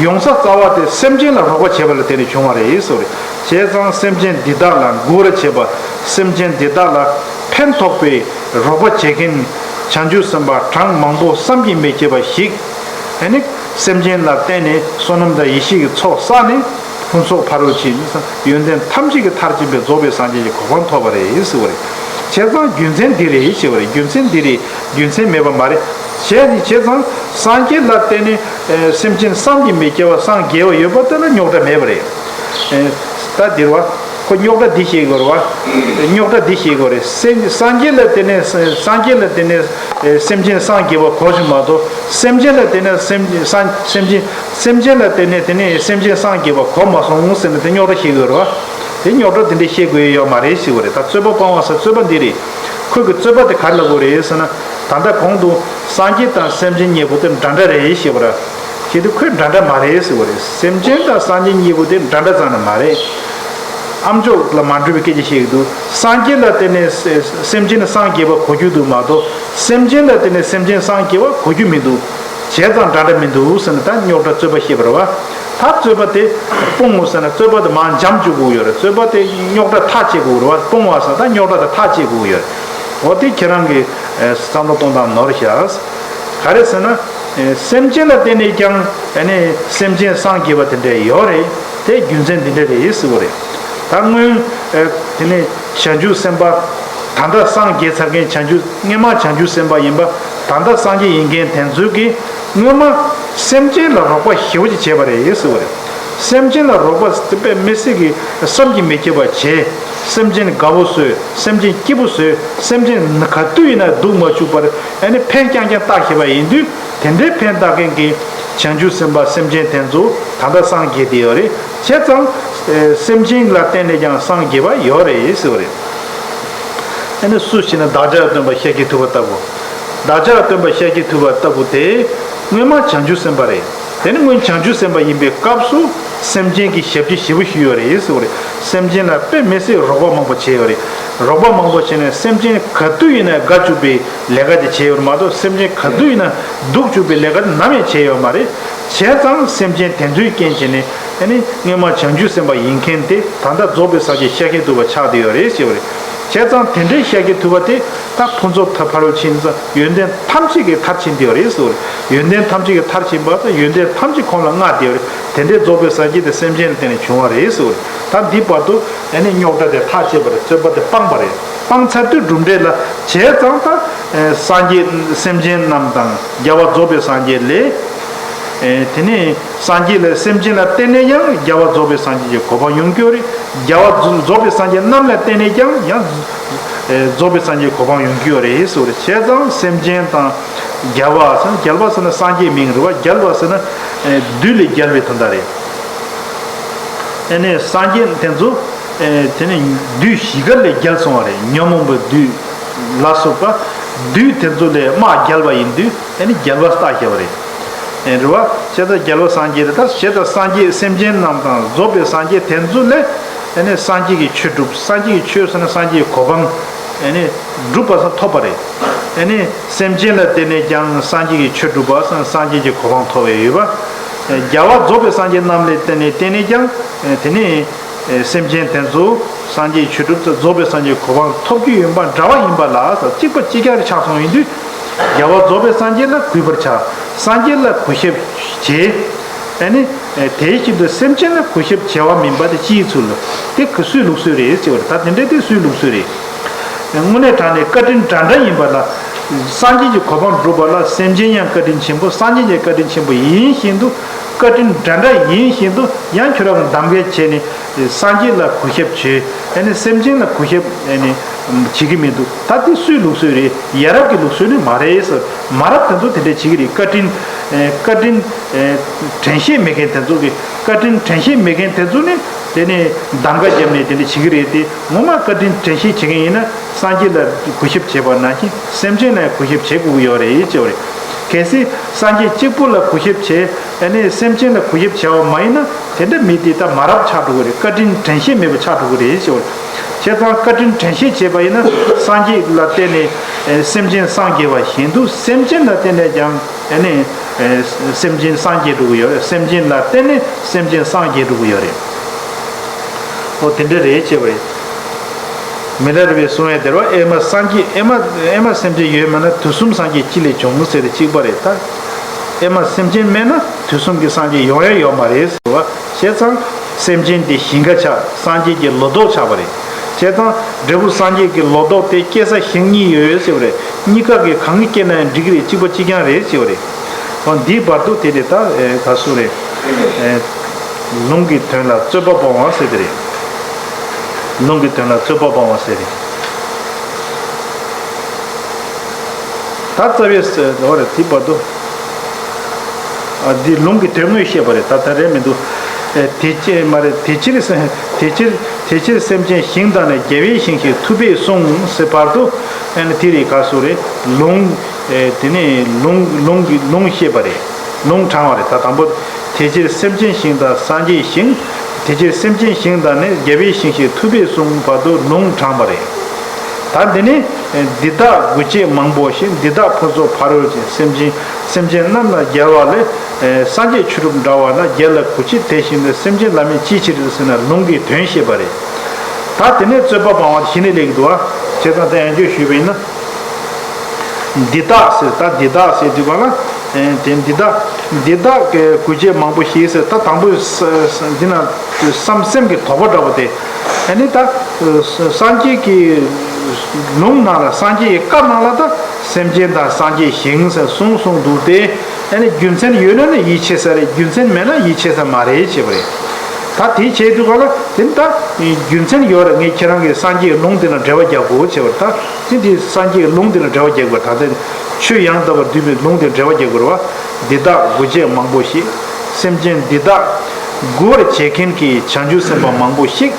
ཡོང་ས་རྩ་བ་དེ་སེམས་ཅན་ལ་རོགས་པ་བྱས་པ་ལ་བརྟེན་ནས་བྱུང་བ་རེད་ཟེར་བ་རེད། བྱས་ཙང་སེམས་ཅན་འདི་དག་ལ་མགུ་བར་བྱེད་པ། སེམས་ཅན་འདི་དག་ལ་ཕན་ཐོགས་པའི་རོགས་པ་བྱེད་མཁན་བྱང་ཆུབ་སེམས་དཔའ་གྲངས་མང་པོ་བསམ་གྱིས་མི་ཁྱབ་པ་ཞིག་ཨ་ནི་སེམས་ཅན་ལ་བརྟེན་ནས་བསོད་ནམས་དང་ཡེ་ཤེས་ཀྱི་ཚོགས་བསགས་ནས། ཕུན་ཚོགས་ཕ་རོལ་ཕྱིན་ནི་ས་ཡོན་ཏན་ཐམས་ཅད་ཀྱི་མཐར་ཕྱིན་པའི་རྫོགས་པའི་སངས་རྒྱས་ཀྱི་གོ་འཕང་ཐོབ་པ་རེད་ཟེར་བ་རེད། བྱས་ཙང་རྒྱུ་མཚན་འདི་རེད་ཞེས་པ་རེད། རྒྱུ་མཚན་འདི་རེད། རྒྱུ་མཚན་མེད་པ་མ་རེད། བྱས་ནས་བྱས་ཙང་སངས་རྒྱས་ལ་བརྟེན་ནས་ཨེ་སེམས་ཅན་བསམ་གྱིས་མི་ཁྱབ་པ་སངས་རྒྱས་པ་ཡོད་པ་དེ་ལ་རྙོག་དྲ་མེད་པ་རེད། ཨེ་ད་འདིར་བ། ཁོ་རྙོག་དྲ་འདི་ཤེས་དགོས་རེད་བ། རྙོག་དྲ་འདི་ཤེས་དགོས་རེད། སེམས་སངས་རྒྱས་ལ་བརྟེན་ནས་སངས་རྒྱས་ལ་བརྟེན་ནས་ཨེ་སེམས་ཅན་སངས་རྒྱས་པ་གོ་ཞིག་མ་གཏོགས། སེམས་ཅན་ལ་བརྟེན་ནས་སེམས་སངས་སེམས་ཅན་སེམས་ཅན་ལ་བརྟེན་ནས་དེ་ནས་སེམས་ཅན་སངས་རྒྱས་པ་གོ་མ་སོང་ཟེར་ན་དེ་རྙོག་དྲ་ཤེས་དགོས་རེད་བ། དེ་རྙོག་དྲ་དེ་འདྲ་ཤེས་དགོས་ཡ་ཡོད་མ་རེད་ཟེར་བ་རེད། ད་རྩོད་པ་སྤང་བ་ཟེར་རྩོད་པ་འདི་རེད། ཁོས་ཀྱི་རྩོད་པ་དེ་ག་རེ་ལབ་དགོས་རེད་ཟེར་ན། ད་ལྟ་གོང་དུ་སངས་རྒྱས་དང་སེམས་ཅན་གཉིས་པོ་དེ་འདྲ་འདྲ་རེད་ཞེས་པ་ར། ཞེས་དུས་ཁོས་འདྲ་འདྲ་མ་རེད་ཟེར་བ་རེད། སེམས་ཅན་དང་སངས་རྒྱས་གཉིས་པོ་དེ་འདྲ་འདྲ་ཙམ་ནི་མ་རེད། ཨ་མཆོག་ལ་མ་འགྲོ་བའི་སྐད་ཆ་བཤད་ཀྱི་འདུག་སངས་རྒྱས་ལ་བརྟེན་ནས་སེ་སེམས་ཅན་སངས་རྒྱས་པ་གོ་རྒྱུ་འདུག་མ་གཏོགས། སེམས་ཅན་ལ་བརྟེན་ནས་སེམས་ཅན་སངས་རྒྱས་པ་གོ་རྒྱུ་མི་འདུག་བྱས་ཙང་འདྲ་འདྲ་མི་འདུག་ཟེར་ན་ད་རྙོག་དྲ་རྩོད་པ་བཤད་པ་རེད་བ། ད་རྩོད་པ་དེ་སྤོང་དགོས་ཟེར་ན་རྩོད་པ་དེ་མར་འཇམ་བཅུག་དགོས་ཡོད་རེད། རྩོད་པ་དེ་རྙོག་དྲ་ཐག་བཅད་དགོས་རེད་བ། སྤོང་བ་ཟེར་ད་རྙོག་དྲ་དེ་ཐག་བཅད་དགོས་ཡོད་རེད། འོ་དེ་ཁྱེད་རང་གི་ཨེ་བསམ་བློ་གཏོང་སྟངས་ནོར་ཤག་ག་རེ་ཟེར་ན། ཨེ་སེམས་ཅན་ལ་བརྟེན་ནས་ཀྱང་ཨ་ནི་སེམས་ཅན་སངས་རྒྱས་པ་དེ་འདྲ་ཡོད་རེད། དེ་རྒྱུ་མཚན་འདི་འདྲ་རེད་ཟེར་བ་རེད། ད་སྔོན་ཨེ་དེ་ནས་བྱང་ཆུབ་སེམས་དཔའ། ད་ལྟ་སངས་རྒྱས་ཚར་མཁན་བྱང་ཆུབ་སྔོན་མ་བྱང་ཆུབ་སེམས་དཔའ་ཡིན་པ། ད་ལྟ་སངས་རྒྱས་ཡིན་མཁན་དེ་ཚོས་ཀྱིས་སྔོན་མ་སེམས་ཅན་ལ་རོགས་པ་ཞེ་པོ་ཅིག་བྱས་པ་རེད་ཟེར་བ་རེད། སེམས་ཅན་ལ་རོགས་པ་དེ་དཔེ་མི་སྲིད་ཀྱི་བསམ་གྱིས་མི་ཁྱབ་པ་བྱས། སེམས་ཅན་དགའ་པོ་བཟོས། སེམས་ཅན་སྐྱིད་པོ་བཟོས། སེམས་ཅན་ག་དུས་ཡིན་ན་སྡུག་མ་བཅུག་པར་ཨ་ནི་ཕན་རྐྱང་རྐྱང་བཏགས་ཤེས་པ་ཡིན་དུས། དེ་འདྲའི་ཕན་བཏགས་མཁན་གྱི་བྱང་ཆུབ་སེམས་དཔའ་སེམས་ཅན་དེ་ཚོ་ད་ལྟ་སངས་རྒྱས་བསྡད་ཡོད་རེད། བྱས་ཙང་ཨེ་སེམས་ཅན་ལ་བརྟེན་ནས་ཀྱང་སངས་རྒྱས་པ་ཡོད་རེད་ཟེར་བ་རེད། ཨ་ནི་སུ་ཞེ་ན་བདག་ཅག་སྟོན་པ་ཤཱཀྱ་ཐུབ་པ་ལྟ་བུ། བདག་ཅག་སྟོན་པ་ཤཱཀྱ་ཐུབ་པ་ལྟ་བུ་དེ་སྔོན་མ་བྱང་ཆུབ་སེམས་དཔའ་རེད། དེ་ནི་སྔོན་བྱང་ཆུབ་སེམས་དཔའ་ཡིན་པའི་སྐབས་སུ་སེམས་ཅན་གྱི་ཞབས་ཕྱི་ཞེ་པོ་ཞུས་ཡོད་རེད་ཟེར་བ་རེད། སེམས་ཅན་ལ་དཔེ་མི་སྲིད་རོགས་པ་མང་པོ་བྱས་ཡོད་རེད། རོགས་པ་མང་པོ་བྱས་ནས་སེམས་ཅན་ག་དུས་ཡིན་ན་དགའ་བཅུག་པའི་ལས་ཀ་དེ་བྱས་ཡོད་རེད་མ་གཏོགས། སེམས་ཅན་ག་དུས་ཡིན་ན་སྡུག་བཅུག་པའི་ལས་ཀ་དེ་ནམ་ཡང་བྱས་ཡོད་མ་རེད། བྱས་ཙང་སེམས་ཅན་དེ་ཚོའི་རྐྱེན་བྱས་ནས་ཨ་ནི་སྔོན་མ་བྱང་ཆུབ་སེམས་དཔའ་ཡིན་མཁན་དེ་ད་ལྟ་རྫོགས་པའི་སངས་རྒྱས་ཤཱཀྱ་ཐུབ་པ་ཆགས་བསྡད་ཡོད་རེད་ཟེར་བ་རེད། བྱས་ཙང་དེ་འདྲའི་ཤཱཀྱ་ཐུབ་པ་དེ་ད་ཕུན་ཚོགས་ཐ་ཕ་རོལ་ཕྱིན་ཙང་ཡོན་ཏན་ཐམས་ཅད་ཀྱི་མཐར་ཕྱིན་བསྡད་ཡོད་རེད་ཟེར་བ་རེད། ཡོན་ཏན་ཐམས་ཅད་ཀྱི་མཐར་ཕྱིན་པ་དང་ཡོན་ཏན་ཐམས་ཅད་ཁོང་ལ་མངའ་བསྡད་ཡོད་རེད། དེ་འདྲའི་རྫོགས་པའི་སངས་རྒྱས་དེ་སེམས་ཅན་ལ་བརྟེན་ནས་བྱུང་བ་རེད་ཟེར་བ་རེད། ད་འདི་བར་དུ་ཨ་ནི་རྙོག་དྲ་དེ་ཐག་བཅད་པ་རེད། རྩོད་པ་དེ་སྤངས་པ་རེད། སྤངས་ཚར་དུས་གྲུབ་འབྲས་ལ་བྱས་ཙང་ད་ཨེ་སངས་རྒྱས་སེམས་ཅན་རྣམས་དང་རྒྱལ་བ་རྫོགས་པའི་སངས་རྒྱས་ལས། ཨེ་དེ་ནས་སངས་རྒྱས་ལ་སེམས་ཅན་ལ་བརྟེན་ནས་ཡང་རྒྱལ་བ་རྫོགས་པའི་སངས་རྒྱས་ཀྱི་གོ་འཕང་ཡོང་རྒྱུ་རེད། རྒྱལ་བ་རྫོགས་པའི་སངས་རྒྱས་རྣམས་ལ་བརྟེན་ནས་ཀྱང་ཡང་ཨེ་རྫོགས་པའི་སངས་རྒྱས་གོ་འཕང་ཡོང་རྒྱུ་རེད་ཟེར་བ་རེད། བྱས་ཙང་སེམས་ཅན་དང་རྒྱལ་བ་ཟེར་ན་རྒྱལ་བ་ཟེར་ན་སངས་རྒྱས་མིང་རེད་བ། རྒྱལ་བ་ཟེར་ན་ཨེ་བདུད་ལས་རྒྱལ་བའི་དོན་དག་རེད། ཨེ་ནས་སངས་རྒྱས་དེ་ཚོ་ཨེ་དེ་ནས་བདུད་བཞི་ཀ་ལས་རྒྱལ་སོང་བ་རེད། ཉོན་མོངས་པའི་བདུད་ལ་སོགས་པ་བདུད་དེ་ཚོ་ལས་དམག་རྒྱལ་བ་ཡིན་དུས་ཨེ་ནི་རྒྱལ་བ་བཏགས་བཞག་པ་རེད། ཨེ་རེད་བ། བྱས་ཙང་རྒྱལ་བ་སངས་རྒྱས་རེད། ད་བྱས་ཙང་སངས་རྒྱས་སེམས་ཅན་རྣམས་དང་རྫོགས་པའི་སངས་རྒྱས་དེ་ཚོ་ལས་ཨེ་ནི་སངས་རྒྱས་ཀྱི་ཆོས་སྒྲུབ། སངས་རྒྱས་ཀྱི་ཆོས་ཟེར་ན་སངས་རྒྱས་ཀྱི་གོ་འཕང་ཨེ་ནི་སྒྲུབ་པ་སང་ཐོབ་པ་རེད། ཨེ་ནི་སེམས་ཅན་ལ་བརྟེན་ནས་ཀྱང་སངས་རྒྱས་ཀྱི་ཆོས་སྒྲུབ་པ་སང་སངས་རྒྱས་ཀྱི་གོ་འཕང་ཐོབ་པའི་ཡོད་པ། ཨེ་རྒྱལ་བ་རྫོགས་པའི་སངས་རྒྱས་རྣམས་ལ་བརྟེན་ནས་བརྟེན་ནས་ཀྱང་ཨེ་དེ་ནི་ཨེ་སེམས་ཅན་དེ་ཚོ་སངས་རྒྱས་ཆོས་སྒྲུབ་ཙམ་རྫོགས་པའི་སངས་རྒྱས་གོ་འཕང་ཐོབ་རྒྱུ་ཡིན་པ་འདྲ་བ་ཡིན་པ་ལ་ས་གཅིག་པ་གཅིག་རྐྱང་རེ་ཆགས་སོང་ཡིན་དུས། རྒྱལ་བ་རྫོགས་པའི་སངས་རྒྱས་ལ་གུས་པར་བྱ། སངས་རྒྱས་ལ་གུས་ཞབས་བྱེད། ཨ་ནི་དེའི་ཕྱིར་དུ་སེམས་ཅན་ལ་གུས་ཞབས་བྱ་བ་མིན་པ་དེ་ཅིའི་ཚུལ་ལོ། དེ་གུས་སུའི་ལུགས་སྲོལ་རེད་ཟེར་བ་རེད། ད་དེ་འདྲ་དེ་སུའི་ལུགས་སྲོལ་རེད། དངོས་གནས་དྲང་གནས་བཀའ་དྲིན་འདྲ་འདྲ་ཡིན་པ་ལ། སངས་རྒྱས་ཀྱི་གོ་འཕང་སྒྲུབ་པ་ལ་སེམས་ཅན་ཡང་བཀའ་དྲིན་ཆེན་པོ། སངས་རྒྱས་ཀྱང་བཀའ་དྲིན་ཆེན་པོ་ཡིན་བཞིན་དུ། བཀའ་དྲིན་འདྲ་འདྲ་ཡིན་བཞིན་དུ་ཡང་ཁྱོད་རང་གདམ་ག་བྱས་ནས་སངས་རྒྱས་ལ་གུས་ཞབས་བྱོས། ཨ་ནི་སེམས་ཅན་ལ་གུས་ཞབས་ཨ་ནི་བྱེད་ཀྱི་མི་འདུག་ད་དེ་སུའི་ལུགས་སྲོལ་རེད། ཡ་རབས་ཀྱི་ལུགས་སྲོལ་ནི་མ་རེད་ཟེར། མ་རབས་དེ་ཚོ་དེ་འདྲ་བྱེད་ཀྱི་རེད། བཀའ་དྲིན་བཀའ་དྲིན་དྲན་ཤེས་མེད་མཁན་དེ་ཚོ་གི། བཀའ་དྲིན་དྲན་ཤེས་མེད་མཁན་དེ་ཚོ་ནི་དེ་ནི་གདམ་ག་བརྒྱབ་ནས་དེ་འདྲ་བྱེད་ཀྱི་རེད་དེ། ངོ་མ་བཀའ་དྲིན་དྲན་ཤེས་བྱེད་མཁན་ཡིན་ན་སངས་རྒྱས་ལ་གུས་ཞབས་བྱེད་པ་ནང་བཞིན་སེམས་ཅན་ལ་གུས་ཞབས་བྱེད་དགོས་ཀྱི་ཡོད་རེད་ཅེས་པ་རེད། གལ་སྲིད་སངས་རྒྱས་གཅིག་པུ་ལ་གུས་ཞབས་བྱས། ཨ་ནི་སེམས་ཅན་ལ་གུས་ཞབས་བྱས་པ་མ་ཡིན་ན་དེ་འདྲ་མི་དེ་ད་མ་རབས་ཆགས་འགྲོ་གི་རེད། བཀའ་དྲིན་དྲན་ཤེས་མེད་པ་ཆགས་འགྲོ་གི་རེད་ཅེས་པ་རེད། བྱས་ཙང་བཀའ་དྲིན་དྲན་ཤེས་བྱས་པ་ཡིན་ན་སངས་རྒྱས་ལ་བརྟེན་ནས་སེམས་ཅན་སངས་རྒྱས་པ་བཞིན་དུ་སེམས་ཅན་ལ་བརྟེན་ནས་ཀྱང་ཨ་ནི་སེམས་ཅན་སངས་རྒྱས་འགྲོ་གི་ཡོད་རེད། སེམས་ཅན་ལ་བརྟེན་ནས་སེམས་ཅན་སངས་རྒྱས་འགྲོ་གི་ཡོད་རེད། ཨོ་དེ་འདྲ་རེད་ཅེས་པ་རེད། མི་ལ་རས་པའི་གསུང་ཡས་དེར་བ་ཨེ་མ་སངས་རྒྱས་ཨེ་མ་ཨེ་མ་སེམས་ཅན་ཡོད་མེད་ན་དུས་གསུམ་སངས་རྒྱས་ཅི་ལས་བྱུང་ཟེར་ཏེ་གཅིག་པ་རེད་ད། ཨེ་མ་སེམས་ཅན་མེད་ན་དུས་གསུམ་གྱི་སངས་རྒྱས་ཡོང་ཡ་ཡོད་མ་རེད་ཟེར་བ། བྱས་ཙང་ སེམས་ཅན་དེ་ཞིང་ཁ་ཆགས། སངས་རྒྱས་ཀྱི་ལོ་ཏོག་ཆགས་པ་རེད། བྱས་ཙང་འབྲས་བུ་སངས་རྒྱས་ཀྱི་ལོ་ཏོག་དེ་སྐྱེ་ས་ཞིང་གཉིས་ཡོད་ཟེར་བ་རེད། གཉིས་ཀ་གི་གང་གི་སྐྱེས་ན་ཡང་འགྲིག་གི་རེད། གཅིག་པ་གཅིག་རྐྱང་རེད་ཟེར་བ་རེད། འོ་འདིའི་བར་དུ་དེ་རེད། ད་ཨེ་ག་སུ་རེད། ཨེ་ལུང་གི་དོན་ལ་རྩོད་པ་སྤོང་བ་ཟེར་དེ་རེད། ལུང་གི་དོན་ལ་རྩོད་པ་སྤོང་བ་ཟེར་རེད། ད་རྩ་བའི་ཟེར་བ་རེད། དེའི་བར་དུ། ཨ་འདི་ལུང་གི་དོན་དངོས་བཤད་པ་རེད། ད་ད་རེད་མི་འདུག་ཨེ་དེ་ཅི་མ་རེད། དེ་ཕྱིར་སེ་དེ་ཕྱིར་དེ་ཕྱིར་སེམས་ཅན་ཞིང་དག་ནི། རྒྱལ་བའི་ཞིང་ཞེས་ཐུབ་པས་གསུངས་ཟེར་བར་དུ། ཨ་ནི་དེ་རེད། ག་སུ་རེད། ལུང་། ཨེ་དེ་ནས་ལུང་ལུང་གི་ལུང་བཤད་པ་རེད། ལུང་དྲངས་པ་རེད། ད་དང་པོ། དེ་ཕྱིར་སེམས་ཅན་ཞིང་དག་སངས་རྒྱས་ཞིང་། དེ་ཕྱིར་སེམས་ཅན་ཞིང་དག་ནི། རྒྱལ་བའི་ཞིང་ཞེས་ཐུབ་པས་གསུངས་བར་དུ་ལུང་དྲངས་པ་རེད། ད་འདི་ནི་འདི་དག་དགུ་བྱེད་མང་པོ་ཞིག་འདི་དག་ཕུན་ཚོགས་ཕ་རོལ་ཕྱིན། སེམས་ཅན་སེམས་ཅན་རྣམས་ལ་རྒྱལ་བ་ལས། སངས་རྒྱས་ཆོས་གྲུབ་འདྲ་བ་ལ། རྒྱལ་ལ་དགུ་བྱེད་དེ་བཞིན་དུ། སེམས་ཅན་ལ་མིན་ཅི་ཕྱིར་ཟེར་ན་ལུང་གི་དོན་བཤད་པ་རེད། ད་དེ་ནས་རྩོད་པ་སྤང་བ་གཞི་ནས་སླེབས་འདུག་བ། བྱས་ཙང་ད་ཡང་བསྐྱར་ཞུས་པ་ཡིན་ན། འདི་དག་ཟེར། ད་འདི་དག་ཟེར་དུས་ག་ལ། ཨེ་དེ་འདི་དག་འདི་དག་གི་དགུ་བྱེད་མང་པོ་ཞིག་ཟེར། ད་དང་པོ་ས་ས་འདི་ན་བསམ་སེམས་ཀྱི་དོགས་པ་འདྲ་བོ་དེ། ཨ་ནི་ད་སངས་རྒྱས་ཀྱི་ལུང་ནང་ལ། སངས་རྒྱས་ཀྱི་བཀའ་ནང་ལ་ད་སེམས་ཅན་དང་སངས་རྒྱས་ཞིང་ཟེར་གསུངས་གསུངས་འདུག་སྟེ། ཨ་ནི་རྒྱུ་མཚན་ཡོད་ན་ནི་ཡིད་ཆེས་ས་རེད། རྒྱུ་མཚན་མེད་ན་ཡིད་ཆེས་ས་མ་རེད་ཅེས་པ་རེད། ད་དེ་བྱས་དུས་ག་ལ་དེ་ནི་ད་རྒྱུ་མཚན་ཡོད་རེད། ངས་ཁྱེད་རང་གི་སངས་རྒྱས་ལུང་དེ་ལ་འགྲེལ་བ་རྒྱག་དགོས་བྱས་པ་རེད། ད་དེ་འདི་སངས་རྒྱས་ལུང་དེ་ལ་འགྲེལ་བ་རྒྱག་དགོས། ད་ལྟ་ཆོས་ཡང་དག་པར་འདུས་པའི་ལུང་དེ་འགྲེལ་བ་རྒྱག་དགོས་རེད་བ། འདི་དག་དགུ་བྱེད་མང་པོ་ཞིག་སེམས་ཅན་འདི་དག་མགུ་བར་བྱེད་མཁན་གྱི་བྱང་ཆུབ་སེམས་དཔའ་མང་པོ་ཞིག་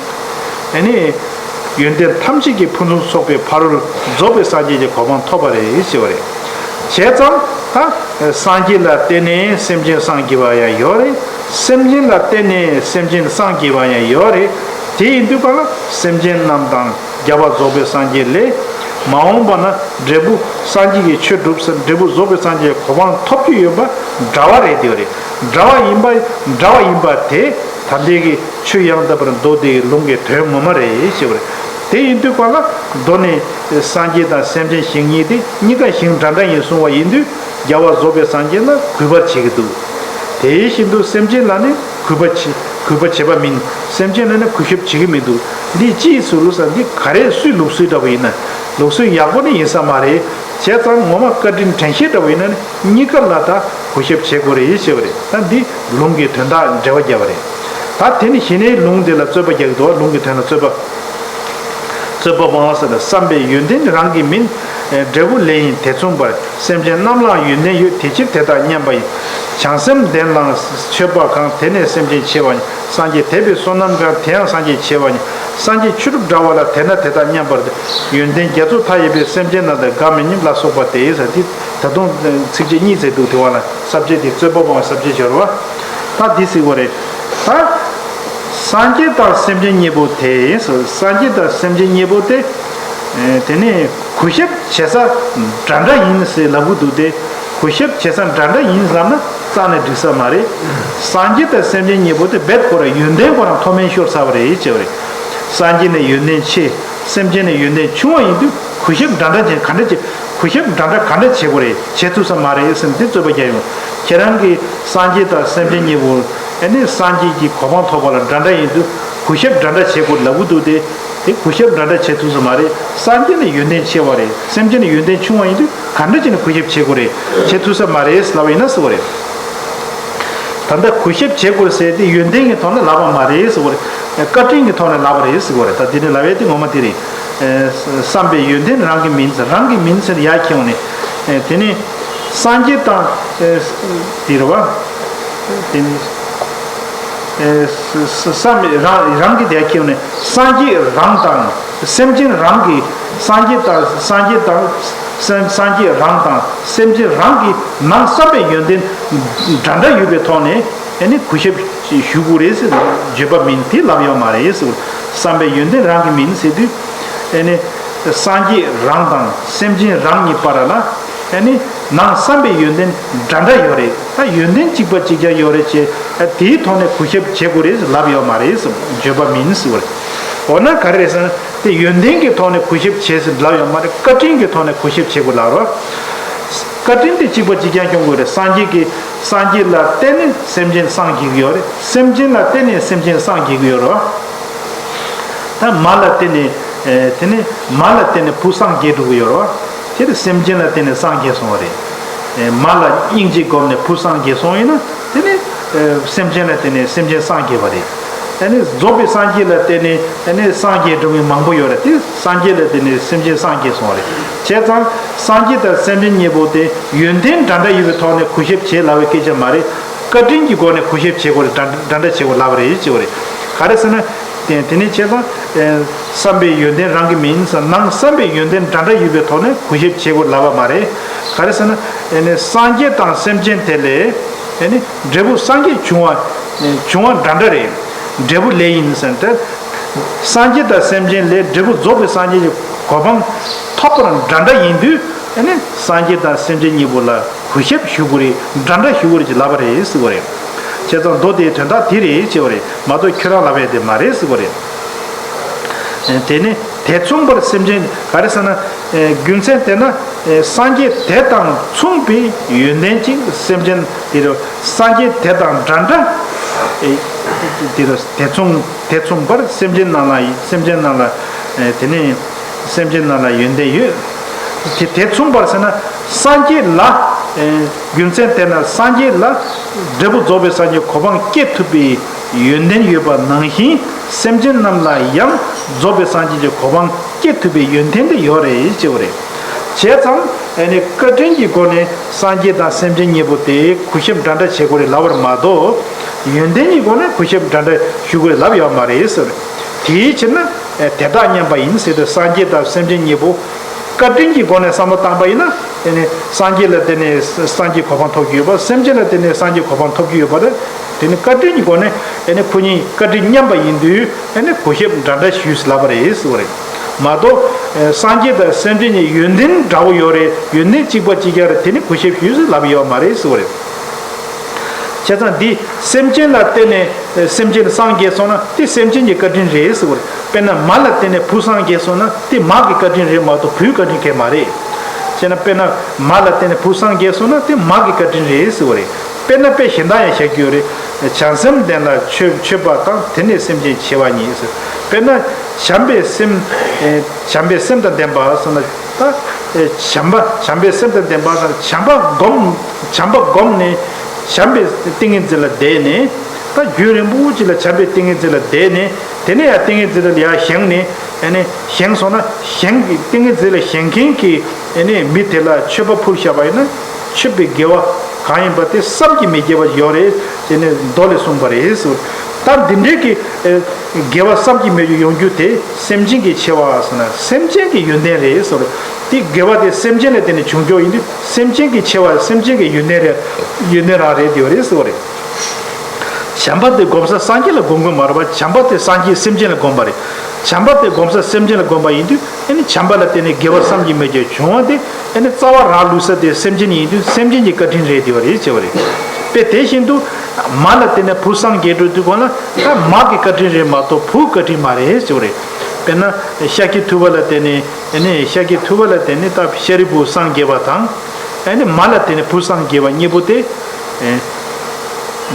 ཨ་ནི་ཡོན་ཏན་ཐམས་ཅད་ཀྱི་ཕུན་སུམ་ཚོགས་པའི་ཕ་རོལ་རྫོགས་པའི་སངས་རྒྱས་ཀྱི་གོ་འཕང་ཐོབ་པ་རེད་ཞེས་པ་རེད། བྱས་ཙང་ད་སངས་རྒྱས་ལ་བརྟེན་ནས་སེམས་ཅན་སངས་རྒྱས་པ་ཡང་ཡོད་རེད། སེམས་ཅན་ལ་བརྟེན་ནས་སེམས་ཅན་སངས་རྒྱས་པ་ཡང་ཡོད་རེད། དེ་ཡིན་དུས་ག་ལ་སེམས་ཅན་རྣམས་དང་རྒྱལ་བ་རྫོགས་པའི་སངས་རྒྱས་ལས། མ་འོངས་པ་ན་འབྲས་བུ་སངས་རྒྱས་ཀྱི་ཆོས་སྒྲུབ་ས། འབྲས་བུ་རྫོགས་པའི་སངས་རྒྱས་གོ་འཕང་ཐོབ་རྒྱུ་ཡོད་པ་འདྲ་བ་རེད། དེ་རེད། འདྲ་བ་ཡིན་པ་འདྲ་བ་ཡིན་པ་དེ་ད་ལྟའི་གི་ཆོས་ཡང་དག་པར་འདུས་པའི་ལུང་གི་དོན་ངོ་མ་རེད་ཞེས་པ་རེད། དེ་ཡིན་དུས་ག་ལ་མདོ་ནས་སངས་རྒྱས་དང་སེམས་ཅན་ཞིང་གཉིས་དེ་གཉིས་ཀ་ཞིང་འདྲ་འདྲ་ཡིན་གསུངས་པ་ཡིན་དུས། རྒྱལ་བ་རྫོགས་པའི་སངས་རྒྱས་ལ་གུས་པར་བྱེད་ཀྱི་འདུག་དེ་བཞིན་དུ་སེམས་ཅན་ལ་ནི་གུས་པ་བྱེད་གུས་པ་བྱེད་པ་མིན། སེམས་ཅན་ལ་ནི་གུས་ཞབས་བྱེད་ཀྱི་མི་འདུག་འདི་ཅིའི་ཕྱིར་ལབ་ན། འདི་ག་རེ་སུའི་ལུགས་སྲོལ་འདྲ་པོ་ཡིན་ན། ལུགས་སྲོལ་ཡག་པོ་ནི་ཡིན་ས་མ་རེད། བྱས་ཙང་ངོ་མ་བཀའ་དྲིན་དྲན་ཤེས་འདྲ་པོ་ཡིན་ན་ནི་གཉིས་ཀ་ལ་ད་གུས་ཞབས་བྱེད་དགོས་རེད་ཞེས་པ་རེད། ད་འདི་ལུང་གི་དོན་དག་འགྲེལ་བ་བརྒྱབ་པ་རེད། ད་དེ་ནི་གཞི་ནས་ལུང་འདི་ལ་རྩོད་པ་རྒྱག་གི་འདུག་ལུང་གི་དོན་ལ་རྩོད་པ། རྩོད་པ་སྤང་བ་ཟེར་ན་བསམ་པའི་ཡོན་ཏན་རང་གི་མིན། འབྲས་བུ་ལས་ཡིན་དེ་མཚུངས་པར། སེམས་ཅན་རྣམས་ལའང་ཡོན་ཏན་ཡོད། དེ་ཕྱིར་དེ་དག་མཉམ་པ་ཡིན། བྱང་སེམས་ལྡན་ལ་མཆོད་པ་གང་། དེ་ནས་སེམས་ཅན་ཆེ་བ་ཡིན། སངས་རྒྱས་དད་པའི་བསོད་ནམས་གང་། དེའང་སངས་རྒྱས་ཆེ་བ་ཡིན། སངས་རྒྱས་ཆོས་གྲུབ་འདྲ་བ་ལ། དེས་ན་དེ་དག་མཉམ་པར་ཐལ། ཡོན་ཏན་རྒྱ་མཚོ་མཐའ་ཡས་པའི། སེམས་ཅན་རྣམས་དང་འགའ་མི་མཉམ་ལ་སོགས་པ་སྟེ་ཟེར། འདི་ད་དུང་ཚིགས་བཅད་གཉིས་ཙམ་འདུག་དེ་བ་ལ་ས་བཅད་དེ་རྩོད་པ་སྤོང་བའི་ས་བཅད་སྦྱོར་བ། ད་འདི་ཟེར་བ་རེད། ད་སངས་རྒྱས་དང་སེམས་ཅན་གཉིས་པོ་དེ། སངས་རྒྱས་དང་སེམས་ཅན་གཉིས་པོ་དེ། ཨེ་དེ་ནས་གུས་ཞབས་བྱེད་ས་འདྲ་འདྲ་ཡིན་ཟེར་ལབ་གི་འདུག་སྟེ། གུས་ཞབས་བྱེད་ས་འདྲ་འདྲ་ཡིན་ལབ་ན་རྩ་ནས་འགྲིག་ས་མ་རེད། སངས་རྒྱས་དང་སེམས་ཅན་གཉིས་པོ་དེ་རྦད་ཁོ་རང་ཡོན་ཏན་ཁོ་རང་མཐོ་དམན་ཤོར་ཚར་བ་རེད་ཅེས་པ་རེད། སངས་རྒྱས་ནས་ཡོན་ཏན་ཆེ། སེམས་ཅན་ནས་ཡོན་ཏན་ཆུང་བ་ཡིན་དུས་གུས་ཞབས་འདྲ་འདྲ་བྱེད། ག་འདྲ་བྱེད། གུས་ཞབས་འདྲ་འདྲ་ག་འདྲ་བྱེད་དགོས་རེད། བྱེད་ཐུབ་ས་མ་རེད་ཟེར་ནས་དེ་རྩོད་པ་རྒྱག་ཡོང་། ཁྱེད་རང་གིས་སངས་རྒྱས་དང་སེམས་ཅན་གཉིས་པོ་ཨ་ནི་སངས་རྒྱས་ཀྱི་གོ་འཕང་ཐོབ་པ་ལ་འདྲ་འདྲ་ཡིན་དུས་གུས་ཞབས་འདྲ་འདྲ་བྱེད་དགོས་ལབ་གི་འདུག་སྟེ། དེ་གུས་ཞབས་འདྲ་འདྲ་བྱེད་ཐུབ་ས་མ་རེད། སངས་རྒྱས་ནི་ཡོན་ཏན་ཆེ་བ་རེད། སེམས་ཅན་ནི་ཡོན་ཏན་ཆུང་བ་ཡིན་དུས་ག་འདྲ་བྱས་ནས་གུས་ཞབས་བྱེད་དགོས་རེད། བྱེད་ཐུབ་ས་མ་རེད་ལབ་པ་ཡིན་ན་ཟེར་བ་རེད། ད་ལྟ་གུས་ཞབས་བྱེད་དགོས་ཟེར་དེ་ཡོན་ཏན་གྱི་ཐོག་ནས་ལབ་པ་མ་རེད་ཟེར་བ་རེད། བཀའ་དྲིན་གྱི་ཐོག་ནས་ལབ་པ་རེད་ཟེར་བ་རེད། ད་དེ་ནས་ལབ་ཡས་དེ་ངོ་མ་དེ་རེད། བསམ་པའི་ཡོན་ཏན་རང་གི་མིན་ཟེར། རང་གི་མིན་ཟེར་ཡར་ཁྱེར་ཡོང་ནས། དེ་ནས་སངས་རྒྱས་དང་། དེ་རེད་བ། དེ་ནས། བསམ་རང་རང་གི་དེ་ཁྱེར་ནས་སངས་རྒྱས་རང་དང་སེམས་ཅན་རང་གི། སངས་རྒྱས་དང་སངས་རྒྱས་དང་སེམས་སངས་རྒྱས་རང་དང་སེམས་ཅན་རང་གི་ནང་བསམ་པའི་ཡོན་ཏན་འདྲ་འདྲ་ཡོད་པའི་ཐོག་ནས་ཨ་ནི་གུས་ཞབས་ཞུ་དགོས་རེད་ཟེར་བརྗོད་པ་མིན། དེ་ལབ་ཡོད་མ་རེད་ཟེར། བསམ་པའི་ཡོན་ཏན་རང་གི་མིན་ཟེར་དུས་ཨ་ནི་སངས་རྒྱས་རང་དང་སེམས་ཅན་རང་གཉིས་བར་ལ། ཨ་ནི་ནང་བསམ་པའི་ཡོན་ཏན་འདྲ་འདྲ་ཡོད་རེད། ད་ཡོན་ཏན་གཅིག་པ་གཅིག་རྐྱང་ཡོད་རེད་ཅེས་དེའི་ཐོག་ནས་གུས་ཞབས་བྱེད་དགོས་རེད་ལབ་ཡོད་མ་རེད་ཟེར། བརྗོད་པ་མིན་ཟེར་བ་རེད། འོ་ན་ག་རེ་རེད་ཟེར་ན་དེ་ཡོན་ཏན་གྱི་ཐོག་ནས་གུས་ཞབས་བྱེད་ཟེར་ལབ་ཡོད་མ་རེད། བཀའ་དྲིན་གྱི་ཐོག་ནས་གུས་ཞབས་བྱེད་དགོས་ལབ་རོགས། བཀའ་དྲིན་དེ་གཅིག་པ་གཅིག་རྐྱང་སྐྱོང་དགོས་རེད། སངས་རྒྱས་ཀྱི་ སངས་རྒྱས་ལ་བརྟེན་ནས་སེམས་ཅན་སངས་རྒྱས་ཀྱི་ཡོད་རེད། སེམས་ཅན་ལ་བརྟེན་ནས་སེམས་ཅན་སངས་རྒྱས་ཀྱི་ཡོད་རེད་བ། ད་མ་ལ་བརྟེན་ནས་ཨེ་དེ་ནས་མ་ལ་བརྟེན་ནས་བུ་སངས་རྒྱས་འགྲོ་གི་ཡོད་རེད་བ། དེ་ནི་སེམས་ཅན་ལ་བརྟེན་ནས་སངས་རྒྱས་སོང་བ་རེད། ཨེ་མ་ལ་སྙིང་རྗེ་བསྒོམས་ནས་བུ་སངས་རྒྱས་སོང་ཡིན་ན་དེ་ནི་ཨེ་སེམས་ཅན་ལ་བརྟེན་ནས་སེམས་ཅན་སངས་རྒྱས་པ་རེད། ཨེ་ནི་རྫོགས་པའི་སངས་རྒྱས་ལ་བརྟེན་ནས་ཨེ་ནི་སངས་རྒྱས་འགྲོ་མཁན་མང་པོ་ཡོད་རེད། དེ་སངས་རྒྱས་ལ་བརྟེན་ནས་སེམས་ཅན་སངས་རྒྱས་སོང་བ་རེད། བྱས་ཙང་སངས་རྒྱས་དང་སེམས་ཅན་གཉིས་པོ་དེ་ཡོན་ཏན་འདྲ་འདྲ་ཡོད་པའི་ཐོག་ནས་གུས་ཞབས་བྱེད་ལབ་པའི་སྐད་ཆ་མ་རེད། བཀའ་དྲིན་གྱི་སྒོ་ནས་གུས་ཞབས་བྱེད་དགོས་རེད། འདྲ་འདྲ་འདྲ་བྱེད་དགོས་ལབ་པ་རེད་ཅེས་པ་རེད། ག་རེ་ཟེར་ན། དེ་དེ་ནས་བྱས་ཙང་། བསམ་པའི་ཡོན་ཏན་རང་གི་མིན་ཟེར། ནང་བསམ་པའི་ཡོན་ཏན་འདྲ་འདྲ་ཡོད་པའི་ཐོག་ནས་གུས་ཞབས་བྱེད་དགོས་ལབ་པ་མ་རེད། ག་རེ་ཟེར་ན། ཨེ་ནི་སངས་རྒྱས་དང་སེམས་ཅན་དེ་ལས། ཨེ་ནི་འབྲས་བུ་སངས་རྒྱས་བྱུང་བ། བྱུང་བ་འདྲ་འདྲ་རེད། འབྲས་བུ་ལས་ཡིན་ཟེར་ཏེ། སངས་རྒྱས་དང་སེམས་ཅན་ལས་འབྲས་བུ་རྫོགས་པའི་སངས་རྒྱས་ཀྱི་གོ་འཕང་ཐོབ་པ་འདྲ་འདྲ་ཡིན་དུས། ཨེ་ནི་སངས་རྒྱས་དང་སེམས་ཅན་གཉིས་པོ་ལ་གུས་ཞབས་ཞུ་དགོས་རེད། འདྲ་འདྲ་ཞུ་དགོས་རེད་ཅེས་ལབ་པ་རེད་ཟེར་བ་རེད། བྱས་ཙང་མདོ་དེའི་དོན་དག་དེ་རེད་ཅེས་པ་རེད་མ་གཏོགས་ཁྱོད་རང་ལབ་ཡས་དེ་མ་རེད་ཟེར་བ་རེད། དེ་ནི་དེ་མཚུངས་པར་སེམས་ཅན་ག་རེ་ཟེར་ན། རྒྱུ་མཚན་དེ་ན་སངས་རྒྱས་དེ་དང་མཚུངས་པའི་ཡོན་ཏན་ཅིག་སེམས་ཅན་དེ་རུ་སངས་རྒྱས་དེ་དང་འདྲ་འདྲ། དེ་རུ་དེ་མཚུངས་དེ་མཚུངས་པར་སེམས་ཅན་རྣམས་ལ་སེམས་ཅན་རྣམས་ལ་དེ་ནི་སེམས་ཅན་རྣམས་ལ་ཡོན་ཏན་ཡོད། དེ་དེ་མཚུངས་པར་ཟེར་ན་སངས་རྒྱས་ལ། རྒྱུ་མཚན་དེ་ན་སངས་རྒྱས་ལ་འབྲས་བུ་རྫོགས་པའི་སངས་རྒྱས་གོ་འཕང་སྐྱེ་ཐུབ་པའི་ཡོན་ཏན་ཡོད་པ་ནང་བཞིན་སེམས་ཅན་རྣམས་ལ་ཡང་རྫོགས་པའི་སངས་རྒྱས་ཀྱི་གོ་འཕང་སྐྱེ་ཐུབ་པའི་ཡོན་ཏན་དེ་ཡོད་རེད་ཅེས་པ་རེད། བྱས་ཙང་ཨ་ནི་བཀའ་དྲིན་གྱི་སྒོ་ནས་སངས་རྒྱས་དང་སེམས་ཅན་གཉིས་པོ་དེ་གུས་ཞབས་འདྲ་འདྲ་བྱེད་དགོས་རེད་ལབ་པར་མ་གཏོགས། ཡོན་ཏན་གྱི་སྒོ་ནས་གུས་ཞབས་འདྲ་འདྲ་ཞུ་དགོས་རེད་ལབ་ཡོད་མ་རེད་ཟེར། དེའི་ཕྱིར་ན་དེ་དག་མཉམ་པ་ཡིན་ཟེར་ཏེ་སངས་རྒྱས་དང་སེམས་ཅན་གཉིས་པོ། བཀའ་དྲིན་གྱི་སྒོ་ནས་བསམ་བློ་བཏང་པ་ཡིན་ན། དེ་ནི་སངས་རྒྱས་ལ་བརྟེན་ནས་སངས་རྒྱས་གོ་འཕང་ཐོབ་ཀྱི་ཡོད་པ། སེམས་ཅན་ལ་བརྟེན་ནས་སངས་རྒྱས་གོ་འཕང་ཐོབ་ཀྱི་ཡོད་པ་རེད། དེ་ནི་བཀའ་དྲིན་གྱི་སྒོ་ནས་ཨེ་ནི་ཁོ་གཉིས་བཀའ་དྲིན་མཉམ་པ་ཡིན་དུས་ཨེ་ནི་གུས་ཞབས་འདྲ་འདྲ་ཞུས་ལབ་པ་རེད་ཟེར་བ་རེད། མ་གཏོགས་སངས་རྒྱས་དང་སེམས་ཅན་གཉིས་ཡོན་ཏན་འདྲ་བོ་ཡོད་རེད། ཡོན་ཏན་གཅིག་པ་གཅིག་རྐྱང་རེད། དེ་ནི་གུས་ཞབས་ཞུས་ལབ་ཡོད་མ་རེད་ཟེར་བ་རེད། བྱས་ཙང་འདི་སེམས་ཅན་ལ་བརྟེན་ནས་སེམས་ཅན་སངས་རྒྱས་སོང་ན་དེ་སེམས་ཅན་གྱི་བཀའ་དྲིན་རེད་ཟེར་བ་རེད། དཔེར་ན་མ་ལ་བརྟེན་ནས་བུ་སངས་རྒྱས་སོང་ན་དེ་མ་གི་བཀའ་དྲིན་རེད་མ་གཏོགས་བུའི་བཀའ་དྲིན་གང་ཡང་མ་རེད། བྱས་ན་དཔེར་ན་མ་ལ་བརྟེན་ནས་བུ་སངས་རྒྱས་སོང་ན་དེ་མ་གི་བཀའ་དྲིན་རེད་ཟེར་བ་རེད། དཔེར་ན་དཔེ་གཞན་དག་ཡང་བཞག་རྒྱུ་ཡོད་རེད། བྱམས་སེམས་ལྡན་ལ་མཆོད་མཆོད་པ་དང་དེ་ནས་སེམས་ཅན་བྱེ་བ་ཉིད་ཟེར། དཔེར་ན་བྱམས་པའི་སེམས་ཨེ་བྱམས་པའི་སེམས་དང་ལྡན་པ་ཟེར་ན་ད་ཨེ་བྱམས་པ་བྱམས་པའི་སེམས་དང་ལྡན་པ་ཟེར་ན་བྱམས་པ་བསྒོམ་བྱམས་པ་བསྒོམས་ནས་བྱམས་པའི་ཏིང་ངེ་འཛིན་ལ་བསྡད་ནས། ད་རྒྱུན་རིང་པོ་ཅིག་ལ་བྱམས་པའི་ཏིང་ངེ་འཛིན་ལ་བསྡད་ནས་དེ་ནས་ཡང་ཏིང་ངེ་འཛིན་ལ་ཡར་བཞེངས་ནས་ཨ་ནི་བཞེངས་སོང་ན་བཞེངས་ཀྱི་ཏིང་ངེ་འཛིན་ལ་བཞེངས་མཁན་གྱི་ཨ་ནི་མི་དེ་ལ་མཆོད་པ་ཕུལ་བཞག་པ་ཡིན་ན་མཆོད་པའི་དགེ་བ་གང་ཡིན་པ་དེ་བསམ་གྱིས་མི་ཁྱབ་པ་ཡོད་རེད་ཅེས་ནས་མདོ་ལས་གསུངས་པ་རེད་ཟེར། ད་འདི་འདྲའི་གི་ཨ་དགེ་བ་བསམ་གྱིས་མི་ཁྱབ་ཡོང་རྒྱུ་དེ་སེམས་ཅན་གྱི་ཆེ་བ་ཟེར་ན་སེམས་ཅན་གྱི་ཡོན་ཏན་རེད་ཟེར། དེ་དགེ་བ་དེ་སེམས་ཅན་ལ་བརྟེན་ནས་བྱུང་རྒྱུ་ཡིན་དུས་སེམས་ཅན་གྱི་ཆེ་བ་སེམས་ཅན་གྱི་ཡོན་ཏན་རེད། ཡོན་ཏན་རང་རེད་དེ་ཡོད་རེད་ཟེར་བ་རེད། བྱམས་པ་དེ་སྒོམ་ས་སངས་རྒྱས་ལ་སྒོམ་དགོས་མ་རེད་པ། བྱམས་པ་དེ་སངས་རྒྱས་སེམས་ཅན་ལ་སྒོམ་པ་རེད། བྱམས་པ་དེ་སྒོམ་ས་སེམས་ཅན་ལ་སྒོམ་པ་ཡིན་དུས་ཨ་ནི་བྱམས་པ་ལ་བརྟེན་ནས་དགེ་བ་བསམ་གྱིས་མི་ཁྱབ་བྱུང་བ་དེ་ཨ་ནི་རྩ་བ་རང་ལུས་ས་དེ་སེམས་ཅན་ཡིན་དུས་སེམས་ཅན་གྱི་བཀའ་དྲིན་རེད་དེ་བ་རེད་ཅེས་པ་རེད། དཔེ་དེ་བཞིན་དུ་མ་ལ་བརྟེན་ནས་བུ་སངས་རྒྱས་འགྲོ་དུས་གོང་ལ་ད་མ་གི་བཀའ་དྲིན་རེད་མ་གཏོགས་བུའི་བཀའ་དྲིན་མ་རེད་ཅེས་པ་རེད། དཔེར་ན་ཤཱཀྱ་ཐུབ་པ་ལ་བརྟེན་ནས་ཨ་ནི་ཤཱཀྱ་ཐུབ་པ་ལ་བརྟེན་ནས་ད་ཤཱ་རིའི་བུ་སངས་རྒྱས་པ་དང་། ཨ་ནི་མ་ལ་བརྟེན་ནས་བུ་སངས་རྒྱས་པ་གཉིས་པོ་དེ། ཨེ།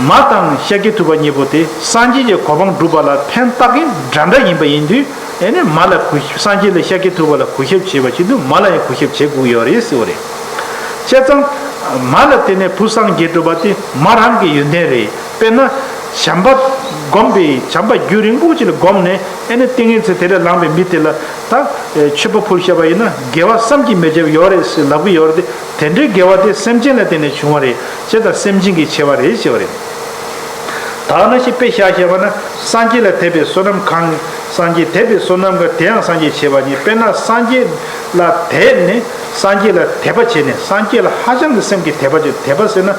མ་དང་ཤཱཀྱ་ཐུབ་པ་གཉིས་པོ་དེ་སངས་རྒྱས་ཀྱི་གོ་འཕང་སྒྲུབ་པ་ལ་ཕན་བཏགས་མཁན་འདྲ་འདྲ་ཡིན་པ་ཡིན་དུས་ཨ་ནི་མ་ལ་གུས་སངས་རྒྱས་ལ་ཤཱཀྱ་ཐུབ་པ་ལ་གུས་ཞབས་བྱེད་པ་བཞིན་དུ་མ་ལ་ཡང་གུས་ཞབས་བྱེད་དགོས་ཡོད་རེད་ཟེར་བ་རེད། བྱས་ཙང་མ་ལ་བརྟེན་ནས་བུ་སངས་རྒྱས་གྲུབ་པ་དེ་མ་རང་གི་ཡོན་ཏན་རེད། དཔེར་ན་བྱམས་པ་བསྒོམས་པའི་བྱམས་པ་རྒྱུན་རིང་པོ་ཅིག་ལ་བསྒོམས་ནས་ཨ་ནི་ཏིང་ངེ་འཛིན་དེ་ལས་ལངས་པའི་མི་དེ་ལ་ད་མཆོད་པ་ཕུལ་བཞག་པ་ཡིན་ན་དགེ་བ་བསམ་གྱིས་མི་ཁྱབ་ཡོད་རེད་ཟེར་ལབ་ཀྱི་ཡོད་རེད་དེ། དེ་འདྲའི་དགེ་བ་དེ་སེམས་ཅན་ལ་བརྟེན་ནས་བྱུང་བ་རེད། བྱས་ཙང་སེམས་ཅན་གྱི་ཆེ་བ་རེད་ཅེས་པ་རེད། ད་ནང་བཞིན་དཔེ་བཞག་བཞག་པ་ན་སངས་རྒྱས་ལ་དད་པའི་བསོད་ནམས་གང་། སངས་རྒྱས་དད་པའི་བསོད་ནམས་ཀྱི་དེ་ཡང་སངས་རྒྱས་ཆེ་བ་ཉིད། དཔེར་ན་སངས་རྒྱས་ལ་དད་ནས་སངས་རྒྱས་ལ་དད་པ་བྱས་ནས་སངས་རྒྱས་ལ་ཧ་ཅང་གི་སེམས་ཀྱི་དད་པ་བྱས། དད་པ་ཟེར་ན་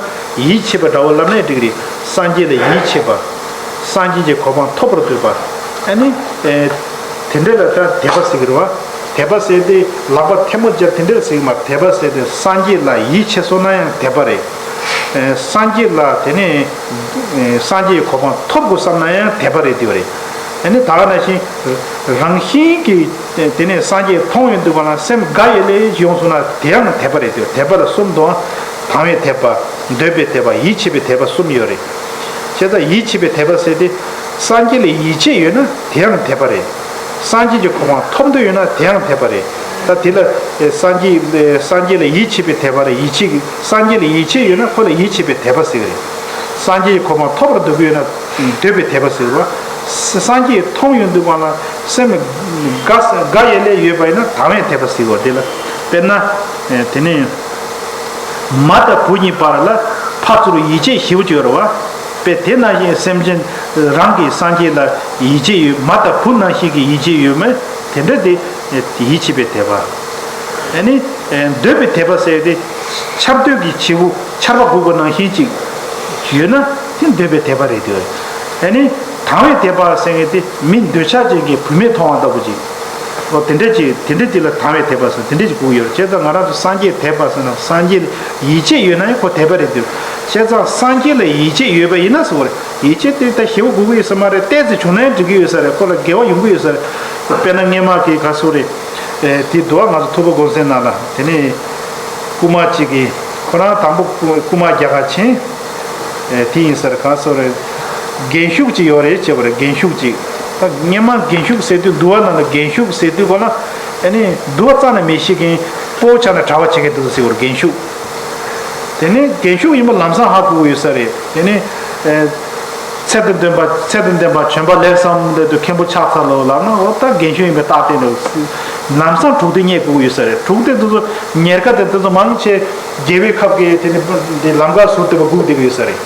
ཡིད་ཆེས་པ་འདྲ་བོ་ལབ་ནའི་འགྲིག་རེད། སངས་རྒྱས་ལ་ཡིད་ཆེས་པ། སངས་རྒྱས་ཀྱི་གོ་འཕང་ཐོབ་པར་འདོད་པ། ཨ་ནི། ཨེ། དེ་འདྲ་ལ་ད་དད་པ་ཟེར་གྱི་རེད་བ། དད་པ་ཟེར་ཏེ་ལག་པ་ཐལ་མོ་སྦྱར་དེ་འདྲ་ཟེར་གྱི་མ་རེད། དད་པ་ཟེར་ཏེ་སངས་རྒྱས་ལ་ཡིད་ཆེས་སོང་ན་ཡང་དད་པ་རེད། ཨེ། སངས་རྒྱས་ལ་དེ་ནས་ཨེ། སངས་རྒྱས་ཀྱི་གོ་འཕང་ཐོབ་དགོས་བསམ་ན་ཡང་དད་པ་རེད་དེ་བ་རེད། ཨ་ནི་ད་ག་ནང་བཞིན་རང་བཞིན་གྱིས་དེ་ནས་སངས་རྒྱས་མཐོང་ཡོང་དུས་ག་ལ་སེམས་དགའ་ཡོད་ལེ་ཡོང་སོང་ན་དེ་ཡང་དད་པ་རེད་དེ། དད་པ་ལ་གསུམ་དུའང་དང་བའི་དད་པ། འདོད་པའི་དད་པ། ཡིད་ཆེས་པའི་དད་པ་གསུམ་ཡོད་རེད། བྱས་ཙང་ཡིད་ཆེས་པའི་དད་པ་ཟེར་དེ། སངས་རྒྱས་ལ་ཡིད་ཆེས་ཡོད་ན་དེའང་དད་པ་རེད། སངས་རྒྱས་ཀྱི་གོ་འཕང་ཐོབ་འདོད་ཡོད་ན་དེའང་དད་པ་རེད། ད་དེ་ལ་ཨེ་སངས་རྒྱས་ཨེ་སངས་རྒྱས་ལ་ཡིད་ཆེས་པའི་དད་པ་ལ་ཡིད་ཆེས་ཀྱི། སངས་རྒྱས་ལ་ཡིད་ཆེས་ཡོད་ན་ཁོ་ལ་ཡིད་ཆེས་པའི་དད་པ་ཟེར་གི་རེད། སངས་རྒྱས་ཀྱི་གོ་འཕང་ཐོབ་པར་འདོད་ཀྱི་ཡོད་ན་འདོད་པའི་དད་པ་ཟེར་བ། སངས་རྒྱས་མཐོང་ཡོང་དུས་སྒང་ལ་སེམས་དགའ་དགའ་ཡལ་ལེ་ཡོད་པ་ཡིན་ན་དང་བའི་དད་པ་ཟེར་བ་དེ་ལ། དཔེར་ན་ཨེ་དེ་ནས། མ་དང་བུ་གཉིས་བར་ལ་ཕར་ཚུར་ཡིད་ཆེས་ཞེ་པོ་ཅིག་ཡོད་རེད་བ། དཔེ་དེ་ནང་བཞིན་སེམས་ཅན་རང་གི་སངས་རྒྱས་ལ་ཡིད་ཆེས་ཡོད། མ་དང་བུ་ནང་བཞིན་གྱི་ཡིད་ཆེས་ཡོད་མེད་དེ་འདྲ་དེ་ཡིད་ཆེས་པའི་དད་པ། ཨ་ནི་འདོད་པའི་དད་པ་ཟེར་ཏེ་ཆར་འདོད་ཀྱི་བྱེད་པོ་ཆར་པ་འགུགས་པ་ནང་བཞིན་ཅིག་ཡོད་ན་དེ་འདོད་པའི་དད་པ་རེད་དེ། ཨ་ནི་དང་བའི་དད་པ་ཟེར་མཁན་དེ་མི་འདོད་ཆགས་ཅན་གྱི་བུད་མེད་མཐོང་བ་ལྟ་བུ་ཅིག་འོ་དེ་འདྲ་ཅིག་དེ་འདྲ་ཅིག་ལ་དང་བའི་དད་པ་ཟེར་དེ་འདྲ་ཅིག་དགོས་ཡོད་རེད། བྱས་ཙང་ང་རང་ཚོ་སངས་རྒྱས་དད་པ་ཟེར་ན་སངས་རྒྱས་ལ་ཡིད་ཆེས་ཡོད་ན་ཡང་ཁོ་དད་པ་རེད་འདུག་བྱས་ཙང་སངས་རྒྱས་ལ་ཡིད་ཆེས་ཡོད་པ་ཡིན་ན་ཟེར་བ་རེད། ཡིད་ཆེས་དེ་ད་ཞེ་པོ་དགོས་ཀྱི་ཡོད་ས་མ་རེད། ཏོག་ཙམ་བྱུང་ན་ཡང་འགྲིག་གི་ཡོད་ས་རེད། ཁོ་ལ་དགེ་བ་ཡོང་གི་ཡོད་ས་རེད། དཔེར་ན་སྔོན་མ་གི་ག་སོ་རེད། ཨེ་དེ་འདུག་བ། ང་ཚོ་ཐུབ་པ་གོང་ས་ནང་ལ་དེ་ནས་རྐུན་མ་གཅིག་གིས་ཁོ་རང་དང་པོ་རྐུན་མ་རྒྱག་ག་ཕྱིན། ཨེ་དེ་ཡིན་ས་རེད། ག་སོ་རེད། རྒན་ཤུག་ཅིག་ཡོད་རེད་བྱས་པ་རེད། རྒན་ཤུག་ཅིག་ད་སྔོན་མ་རྒན་ཤུག་ཟེར་དུས་འདུལ་བ་ནང་ལ་རྒན་ཤུག་ཟེར་དུས་གོ་ན། ཨ་ནི་འདུལ་བ་རྩ་ནས་མི་ཤེས་མཁན་སྤོ་བོ་ཆགས་ནས་གྲྭ་པ་བྱེད་མཁན་འདུག་ཟེར་བ་རེད་རྒན་ཤུག་དེ་ནས་རྒན་ཤུག་ཡིན་པ་ལམ་སང་ཧ་གོ་གི་ཡོད་ས་རེད། དེ་ནས་ཨེ་ཚེ་དང་ལྡན་པ་ཚེ་དང་ལྡན་པ་བྱོན་པ་ལེགས་སམ་འདི་དུ་མཁན་པོ་ཕྱག་འཚལ་ལོ་ལབ་ན། འོ་ད་རྒན་ཤུག་ཡིན་པའི་རྟགས་བསྟན་འདུག་ལམ་སང་དྲུག་སྡེ་རྙེད་དགོས་ཀྱི་ཡོད་ས་རེད། དྲུག་སྡེ་འདི་ཚོ་ཉེར་ཀ་དེ་འདི་ཚོ་མང་ཆེ་རྒྱལ་བའི་ཁབ་ཀྱི་དེ་ནི་འདི་ལམ་ཁ་ཟུར་དུ་སྒུག་བསྡད་ཀྱི་ཡོད་ས་རེད།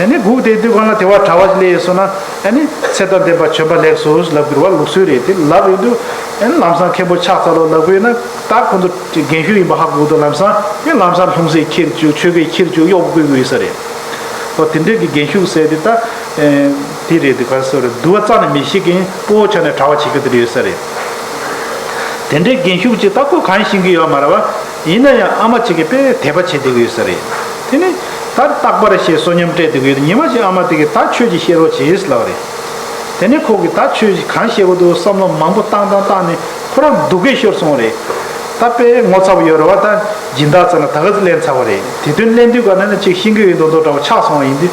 དེ་ནི་སྒུག་བསྡད་དུས་གང་ལ་དེ་བ་གྲྭ་པ་ཞིག་སླེབས་ཡོད་སོང་ན། ཨ་ནི་ཚེ་དང་ལྡན་པ་བྱོན་པ་ལེགས་སོ་ལབ་དགོས་པ་ལུགས་སྲོལ་རེད། དེ་ལབ་ཡོང་དུས་ཨ་ནི་ལམ་སང་མཁན་པོ་ཕྱག་འཚལ་ལོ་ལབ་དགོས་ན། ད་ཁོ་ཚོ་རྒན་ཤུག་ཡིན་པ་ཧ་གོ་འདུག་ལམ་སང་ཨ་ནི་ལམ་སང་ལྷུང་བཟེད་ཁྱེར་བཅུག་ཆོས་གོས་ཁྱེར་བཅུག་གཡོག་དགོས་ཀྱི་ཡོད་ས་རེད། ཨོ་དེ་འདྲའི་གི་རྒན་ཤུག་ཟེར་དེ་ད་ཨེ་དེ་རེད། དེ་ག་རེ་ཟེར་རེད། འདུལ་བ་རྩ་ནས་མི་ཤེས་མཁན་སྤོ་བོ་ཆགས་ནས་གྲྭ་པ་བྱེད་རྒྱུ་དེ་འདྲ་ཡོད་ས་རེད། དེ་འདྲའི་རྒན་ཤུག་ཅིག་ད་ཁོ་གང་ཤེས་ཀྱི་ཡོད་མ་རེད་བ། ཡིན་ན་ཡང་ཨ་མ་གཅིག་གིས་དཔེ་དད་པ་བྱེད་བསྡད་ཀྱི་ཡོད་ས་རེད། དེ་ནི་ད་རྟག་པར་བཤད་བསོད་སྙོམས་སྤྲད་བསྡད་ཀྱི་ཡོད། ཉི་མ་ཞིག་ཨ་མ་དེ་གིས་ད་ཆོས་ཅིག་བཤད་རོགས་བྱེད་ལབ་རེད། དེ་ནི་ཁོ་གིས་ད་ཆོས་ཅིག་གང་བཤད་དགོས་འདུག་བསམ་བློ་མང་པོ་བཏང་བཏང་བཏང་ནས་ཁོ་རང་སྡུག་སྐད་ཤོར་སོང་བ་རེད། ད་དཔེ་ངོ་ཚ་བོ་ཡོད་རེད་བ། ད་སྦྱིན་བདག་ཚོ་ལ་ད་ག་ཚོད་ལེན་ཚར་བ་རེད། དེ་དོན་ལེན་དུས་ག་ནས་ན་ཅིག་ཤེས་ཀྱི་ཡོད་མདོག་མདོག་འདྲ་བོ་ཆགས་སོང་བ་ཡིན་དུས།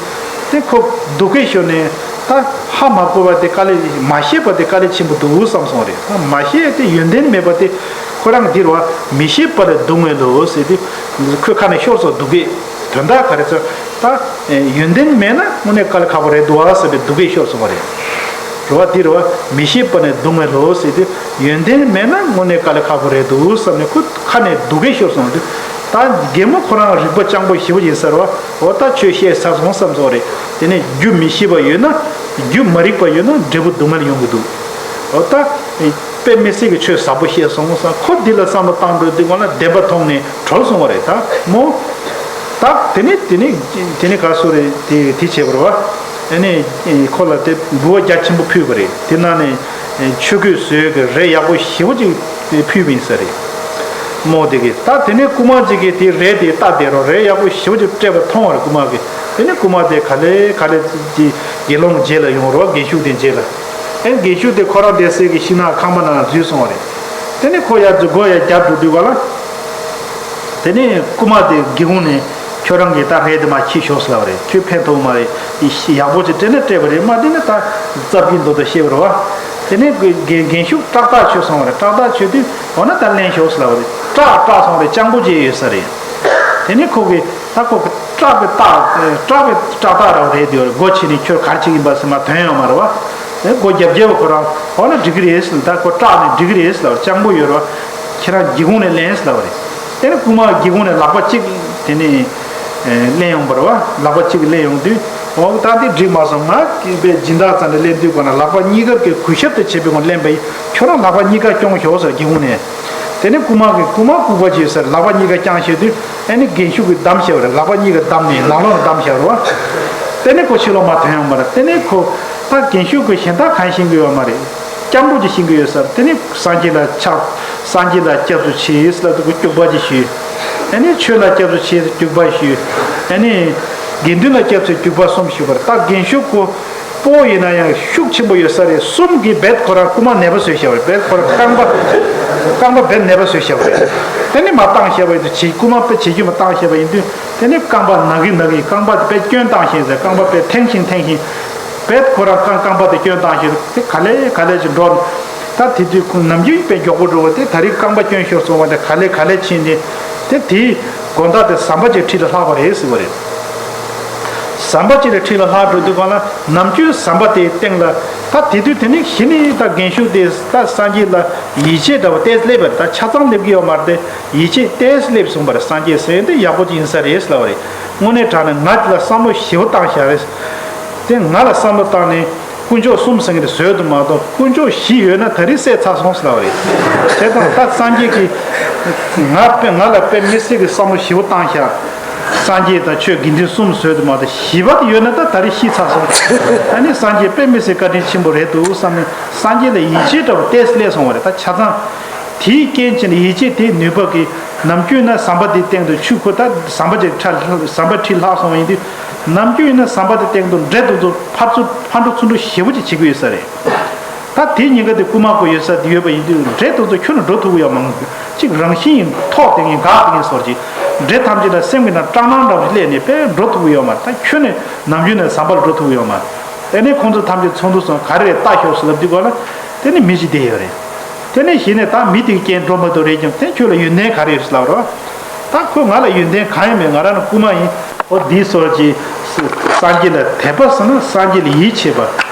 དེ་ཁོ་སྡུག་སྐད་ཤོར་ནས་ད་ཧ་མ་གོ་བ་དེ་དཀའ་ལས། མ་ཤེས་པ་དེ་དཀའ་ལས་ཆེན་པོ་འདུག་བསམ་སོང་བ་རེད། ད་མ་ཤེས་དེ་ཡོན་ཏན་མེད་པ་དེ་ཁོ་རང་འདིར་བ་མི་ཤེས་པ་ལས་སྡུག་བསྔལ་ལོ་ཟེར་དུས་ཁོའི་ཁ་ནས་ཤོར་སོང་སྡུག་སྐད། དོན་དག་ག་རེ་ཟེར། ད་ཡོན་ཏན་མེད་ན་དངོས་གནས་དཀའ་ལས་ཁག་པོ་རེད་འདུག་བ་ཟེར་བའི་སྡུག་སྐད་ཤོར་སོང་བ་རེད། རེད་བ། འདིར་བ་མི་ཤེས་པ་ནས་སྡུག་བསྔལ་ལོ་ཟེར་དུས་ཡོན་ཏན་མེད་ན་དངོས་གནས་དཀའ་ལས་ཁག་པོ་རེད་འདུག་བསམ་ནས་ཁོ་ཁ་ནས་སྡུག་སྐད་ཤོར་སོང་དུས། ད་རྒན་མོ་ཁོ་རང་རིག་པ་སྤྱང་པོ་ཞེ་པོ་ཡིན་ས་རེད་བ། འོ་ད་ཆོས་བཤད་ཚར་སོང་བསམ་སོང་རེད། དེ་ནས་རྒྱུ་མི་ཤེས་པ་ཡོད་ན། རྒྱུ་མ་རིག་པ་ཡོད་ན་འབྲས་བུ་སྡུག་བསྔལ་ཡོང་གི་འདུག་འོ་ད་དཔེ་མི་སྲིད་ཀྱི་ཆོས་ཟབ་པོ་བཤད་སོང་ས། ཁོ་འདི་ལ་བསམ་བློ་བཏང་འགྲོ་དུས་སྒང་ལ་བདེན་པ་མཐོང་ནས་གྲོལ་སོང་བ་རེད། ད་མོ། ད་དེ་ནས་དེ་ནས་དེ་ནས་ག་སོ་རེད། དེ་དེ་བྱས་པ་རེད་བ། ཨ་ནི་ཁོ་ལ་དེ་འབུལ་བ་རྒྱ་ཆེན་པོ་ཕུལ་བ་རེད། དེ་ནང་ནས་ཆོས་གོས་བཟོས་ཀྱི་རས་ཡག་པོ་ཞེ་པོ་ཅིག་ཕུལ་བ་ཡིན་ས་རེད། མོ་དེ་གིས་ད་དེ་ནས་རྐུན་མ་ཅིག་གིས་དེ་རས་དེ་བལྟས་བསྡད་རོགས། རས་ཡག་པོ་ཞེ་པོ་ཅིག་སྤྲས་པ་མཐོང་བ་རེད་རྐུན་མ་གིས། དེ་ནས་རྐུན་མ་དེ་ག་ལེ་ག་ལེ་ཅིག་དགེ་སློང་རྗེས་ལ་ཡོང་རོགས། རྒན་ཤུག་དེ་རྗེས་ལ། ཨེ་རྒན་ཤུག་དེ་ཁོ་རང་བསྡད་སའི་གི་ཤིང་ནགས་ཁང་པ་ནང་འཛུལ་སོང་བ་རེད། དེ་ནས་ཁོ་ཡར་འཛུལ་སྒོ་ཡར་རྒྱབ་འགྲོ་དུས་ག་ལ། དེ་ནས་རྐུན་མ་དེ་སྒེའུ་ཁུང་ནས་ཁྱོད་རང་གིས་ད་རས་དེ་མར་ཁྱེར་ཤོག་ཟེར་ལབ་པ་རེད། ཁྱོད་ཕན་ཐོགས་མ་རེད། ཡག་པོ་ཅིག་སྤྲད་ན་སྤྲད་པ་རེད། མ་སྤྲད་ན་ད་རྩབ་ཀྱི་འདུག་ད་བཤད་པ་རེད་བ། དེ་ནས་རྒན་རྒན་ཤུག་སྐྲག་ཐག་ཆོད་སོང་བ་རེད། སྐྲག་ཐག་ཆོད་དུས་འོ་ན་ད་ལེན་ཤོག་ཟེར་ལབ་པ་རེད། སྐྲག་སྐྲག་སོང་བ་རེད། སྤྱང་པོ་ཅིག་ཡོད་ས་རེད། དེ་ནས་ཁོ་གིས་ད་ཁོ་གི་སྐྲག་པའི་རྟགས། སྐྲག་པའི་སྐྲག་རྟགས་རང་རེད་དེ་སྒོ་ཕྱེ་ནས་ཁྱོད་ག་རེ་བྱེད་ཀྱི་ཡིན་པ་ཟེར་མ་དོན་ཡོད་མ་རེད་བ། སྒོ་རྒྱབ་རྒྱབ་པ་ཁོ་རང་འོ་ན་འགྲིག་གི་རེད་ཟེར། ད་ཁོ་སྐྲག་ནས་འགྲིག་གི་རེད་ཟེར་ལབ་པ་རེད། སྤྱང་པོ་ཡོད་རེད་བ། ཁྱེད་རང་སྒེའུ་ཁུང་ནས་ལེན་ཟེར་ལབ་པ་རེད། དེ་ནས་རྐུན་མ་སྒེའུ་ཁུང་ནས་ལག་པ་གཅིག་དེ་ནས་ལེན་ཡོང་བ་རེད་བ། ལག་པ་གཅིག་ལེན་ཡོང་དུས་འོ་ད་འདི་འགྲིག་མ་སོང་། ང་དཔེ་སྦྱིན་བདག་རྩ་ནས་ལེན་དུས་གོ་ན་ལག་པ་གཉིས་ཀ་གི་གུས་ཞབས་དེ་བྱེད་པའི་ངོ་ལེན་པ་ཡིན། ཁྱོད་རང་ལག་པ་གཉིས་ཀ་སྐྱོང་ཤོག་ཟེར་སྒེའུ་ཁུང་ནས། དེ་ནས་རྐུན་མ་གིས་རྐུན་མ་ལྐུགས་པ་ཅིག་ཟེར་ལག་པ་གཉིས་ཀ་བརྐྱངས་བྱས་དུས་ཨ་ནི་རྒན་ཤུག་གིས་བསྡམས་བྱས་པ་རེད། ལག་པ་གཉིས་ཀྱིས་བསྡམས་ནས་ནང་ལོགས་ལ་བསྡམས་བཞག་རེད་བ། དེ་ནས་ཁོ་ཕྱི་ལོགས་མར་ཐོན་ཡོང་བ་རེད། དེ་ནས་ཁོ་ད་རྒན་ཤུག་གིས་གཞན་དག་གང་ཤེས་ཀྱི་ཡོད་མ་རེད། སྐྱབས་འགྲོ་ཅིག་ཤེས་ཀྱི་ཡོད་ས་རེད། དེ་ནས་སངས་རྒྱས་ལ་ཕྱག་སངས་རྒྱས་ལ་སྐྱབས་སུ་མཆི་ཟེར་ལབ་དུས་ཁོ་སྐྱུག་པ་ཅིག་ཞུས། ཨ་ནི་ཆོས་ལ་སྐྱབས་སུ་མཆི་ཟེར་སྐྱུག་པ་ཞུས། ཨ་ནི་དགེ་འདུན་ལ་སྐྱབས་སུ་མཆི་སྐྱུག་པ་གསུམ་ཞུས་པ་རེད། ད་རྒན་ཤུག་ཁོ་ པོ་ཡིན་ན་ཡང་ཤུགས་ཆེན་པོ་ཡོད་ས་རེད། གསུམ་གྱིས་རྦད་ཁོ་རང་རྐུ་མ་ནད་པ་བཟོས་བཞག་པ་རེད། རྦད་ཁོ་རང་རྐང་པ་རྐང་པ་རྦད་ནད་པ་བཟོས་བཞག་པ་རེད། དེ་ནི་མ་བཏང་བཞག་པ་ཡིན་དུས་བྱེད་རྐུ་མ་དཔེ་བྱེད་རྒྱུ་མ་བཏང་བཞག་པ་ཡིན་དུས་དེ་ནི་རྐང་པ་ན་གི་ན་གི་རྐང་པ་དཔེ་སྐྱོན་བཏང་ཤེས་ཟེར། རྐང་པ་དཔེ་འཐེན་ཤིང་འཐེན་ཤིང་རྦད་ཁོ་རང་རྐང་རྐང་པ་དེ་སྐྱོན་བཏང་ཤེས་དེ་ག་ལེ་ག་ལེ་ཅིག་འགྲོ། ད་དེ་དུས་ཁོང་ནམ་རྒྱུན་དཔེ་མགྱོགས་པོ་འགྲོ་བ་དེ་ད་རིང་རྐང་པ་སྐྱོན་ཤོར་སོང་བ་དེ་ག་ལེ་ག་ལེ་ཕྱིན་ནས་དེ་དེའི་དགོང་དག་དེ་ཟམ་པ་ཅིག་ཁྲིད་ལ་ལྷག་པ་རེད་ཟེར་བ་རེད། ཟམ་པ་ཅིག་ལ་ཁྲིད་ལ་ལྷག་འགྲོ་དུས་གང་ལ་ནམ་རྒྱུན་ཟམ་པ་དེའི་སྟེང་ལ་ད་དེ་དུས་དེ་ནི་གཞི་ནས་ད་རྒན་ཤོས་དེ་ད་སངས་རྒྱས་ལ་ཡིད་ཆེས་འདྲ་བོ་ཏོག་ཙམ་སླེབས་པ་རེད། ད་ཆ་ཚང་སླེབས་ཀྱི་ཡོད་མ་རེད་དེ། ཡིད་ཆེས་ཏོག་ཙམ་སླེབས་སོང་བ་རེད། སངས་རྒྱས་ཟེར་དེ་ཡག་པོ་ཅིག་ཡིན་ས་རེད་ལབ་པ་རེད། དངོས་གནས་དྲང་གནས་ང་ལ་བསམ་བློ་ཞེ་པོ་བཏང་བཞག་རེད། དེ་ང་ལ་བསམ་བློ་བཏང་ནས་དཀོན་མཆོག་གསུམ་ཟེར་མཁན་དེ་བཟོས་འདུག་མ་གཏོགས་དཀོན་མཆོག་བཞི་ཡོད་ན་ད་རེས་བསད་ཚར་སོང་ཟེར་ལབ་པ་རེད། བྱས་ཙང་ད་སངས་རྒྱས་ཀྱིས་ང་དཔེ་ང་ལ་དཔེ་མི་སྲིད་ཀྱི་བསམ་བློ་ཞེ་པོ་བཏང་བཞག་སངས་རྒྱས་དང་ཆོས་དགེ་འདུན་གསུམ་བཟོས་འདུག་མ་གཏོགས་བཞི་པ་དེ་ཡོད་ན་ད་ད་རེས་ཤི་ཚར་སོང་། ཨ་ནི་སངས་རྒྱས་དཔེ་མི་སྲིད་བཀའ་དྲིན་ཆེན་པོ་རེད་འདུག་བསམ་ནས་སངས་རྒྱས་ལ་ཡིད་ཆེས་འདྲ་བོ་ཏོག་ཙམ་སླེབས་སོང་བ་རེད། ད་ཆ་ཚང་དེའི་རྐྱེན་བྱས་ནས་ཡིད་ཆེས་དེའི་ནུས་པ་གིས་ནམ་རྒྱུན་ན་ཟམ་པ་དེའི་སྟེང་དུ་ཆུ་ཁོལ་ད་ཟམ་པ་ཅིག་ཁྲིད་ཟམ་པ་ཁྲིད་ལྷག་སོང་བ་ཡིན་དུས་ནམ་རྒྱུན་ཡིན་ན་ཟམ་པ་དེའི་སྟེང་དུ་འདྲེ་དེ་ཚོ་ཕར་ཚུར་ཕར་འགྲོ་ཚུར་འགྲོ་ཞེ་པོ་ཅིག་བྱེད་ཀྱི་ཡོད་ས་རེད། ད་དེ་ཉེན་ཁ་དེ་རྐུ་མ་ཁོ་ཡོད་ས་དེ་ཡོད་པ་ཡིན་དུས་འདྲེ་དེ་ཚོ་ཁྱོན་ནས་འགྲོ་ཐུབ་ཀྱི་ཡོད་མ་རེད། གཅིག་རང་བཞིན་ཡིན་ཐོག་དེ་ངན་འགག་དེ་ངན་སོར་གྱི་འདྲེ་ཐམས་ཅད་ལ་སེམས་ཀྱི་ནང་སྐྲག་སྣང་འདྲ་བོ་ཞིག་སླེབས་ནས་དཔེ་འགྲོ་ཐུབ་ཀྱི་ཡོད་མ་རེད། ད་ཁྱོན་ནས་ནམ་རྒྱུན་ནས་ཟམ་པ་ལ་འགྲོ་ཐུབ་ཀྱི་ཡོད་མ་རེད། དེ་ནས་ཁོང་ཚོ་ཐམས་ཅད་ཚོགས་འདུ་སོང་ག་རེ་རེད་ལྟ་ཤོག་ཟེར་ལབ་དུས་གོ་ལ་དེ་ནས་མི་ཞིག་བསྡད་ཡོད་རེད། དེ་ནས་གཞི་ནས་ད་མི་དེ་གི་རྐྱེན་འགྲོ་མ་ཐུབ་རེད་ཀྱང་དེ་ཁྱོད་ལ་ཡོན་ཏན་ག་རེ་ཡོད་ཟེར་ལབ་རོགས། ད་ཁོས་ང་ལ་ཡོན་ཏན་གང་ཡང་མེད། ང་རང་ནི་རྐུ་མ་ཡིན། འོ་འདིའི་སོར་གྱིས་སངས་རྒྱས་ལ་དད་པ་ཟེར་ན་སངས་རྒྱས་ལ་ཡིད་ཆེས་པ།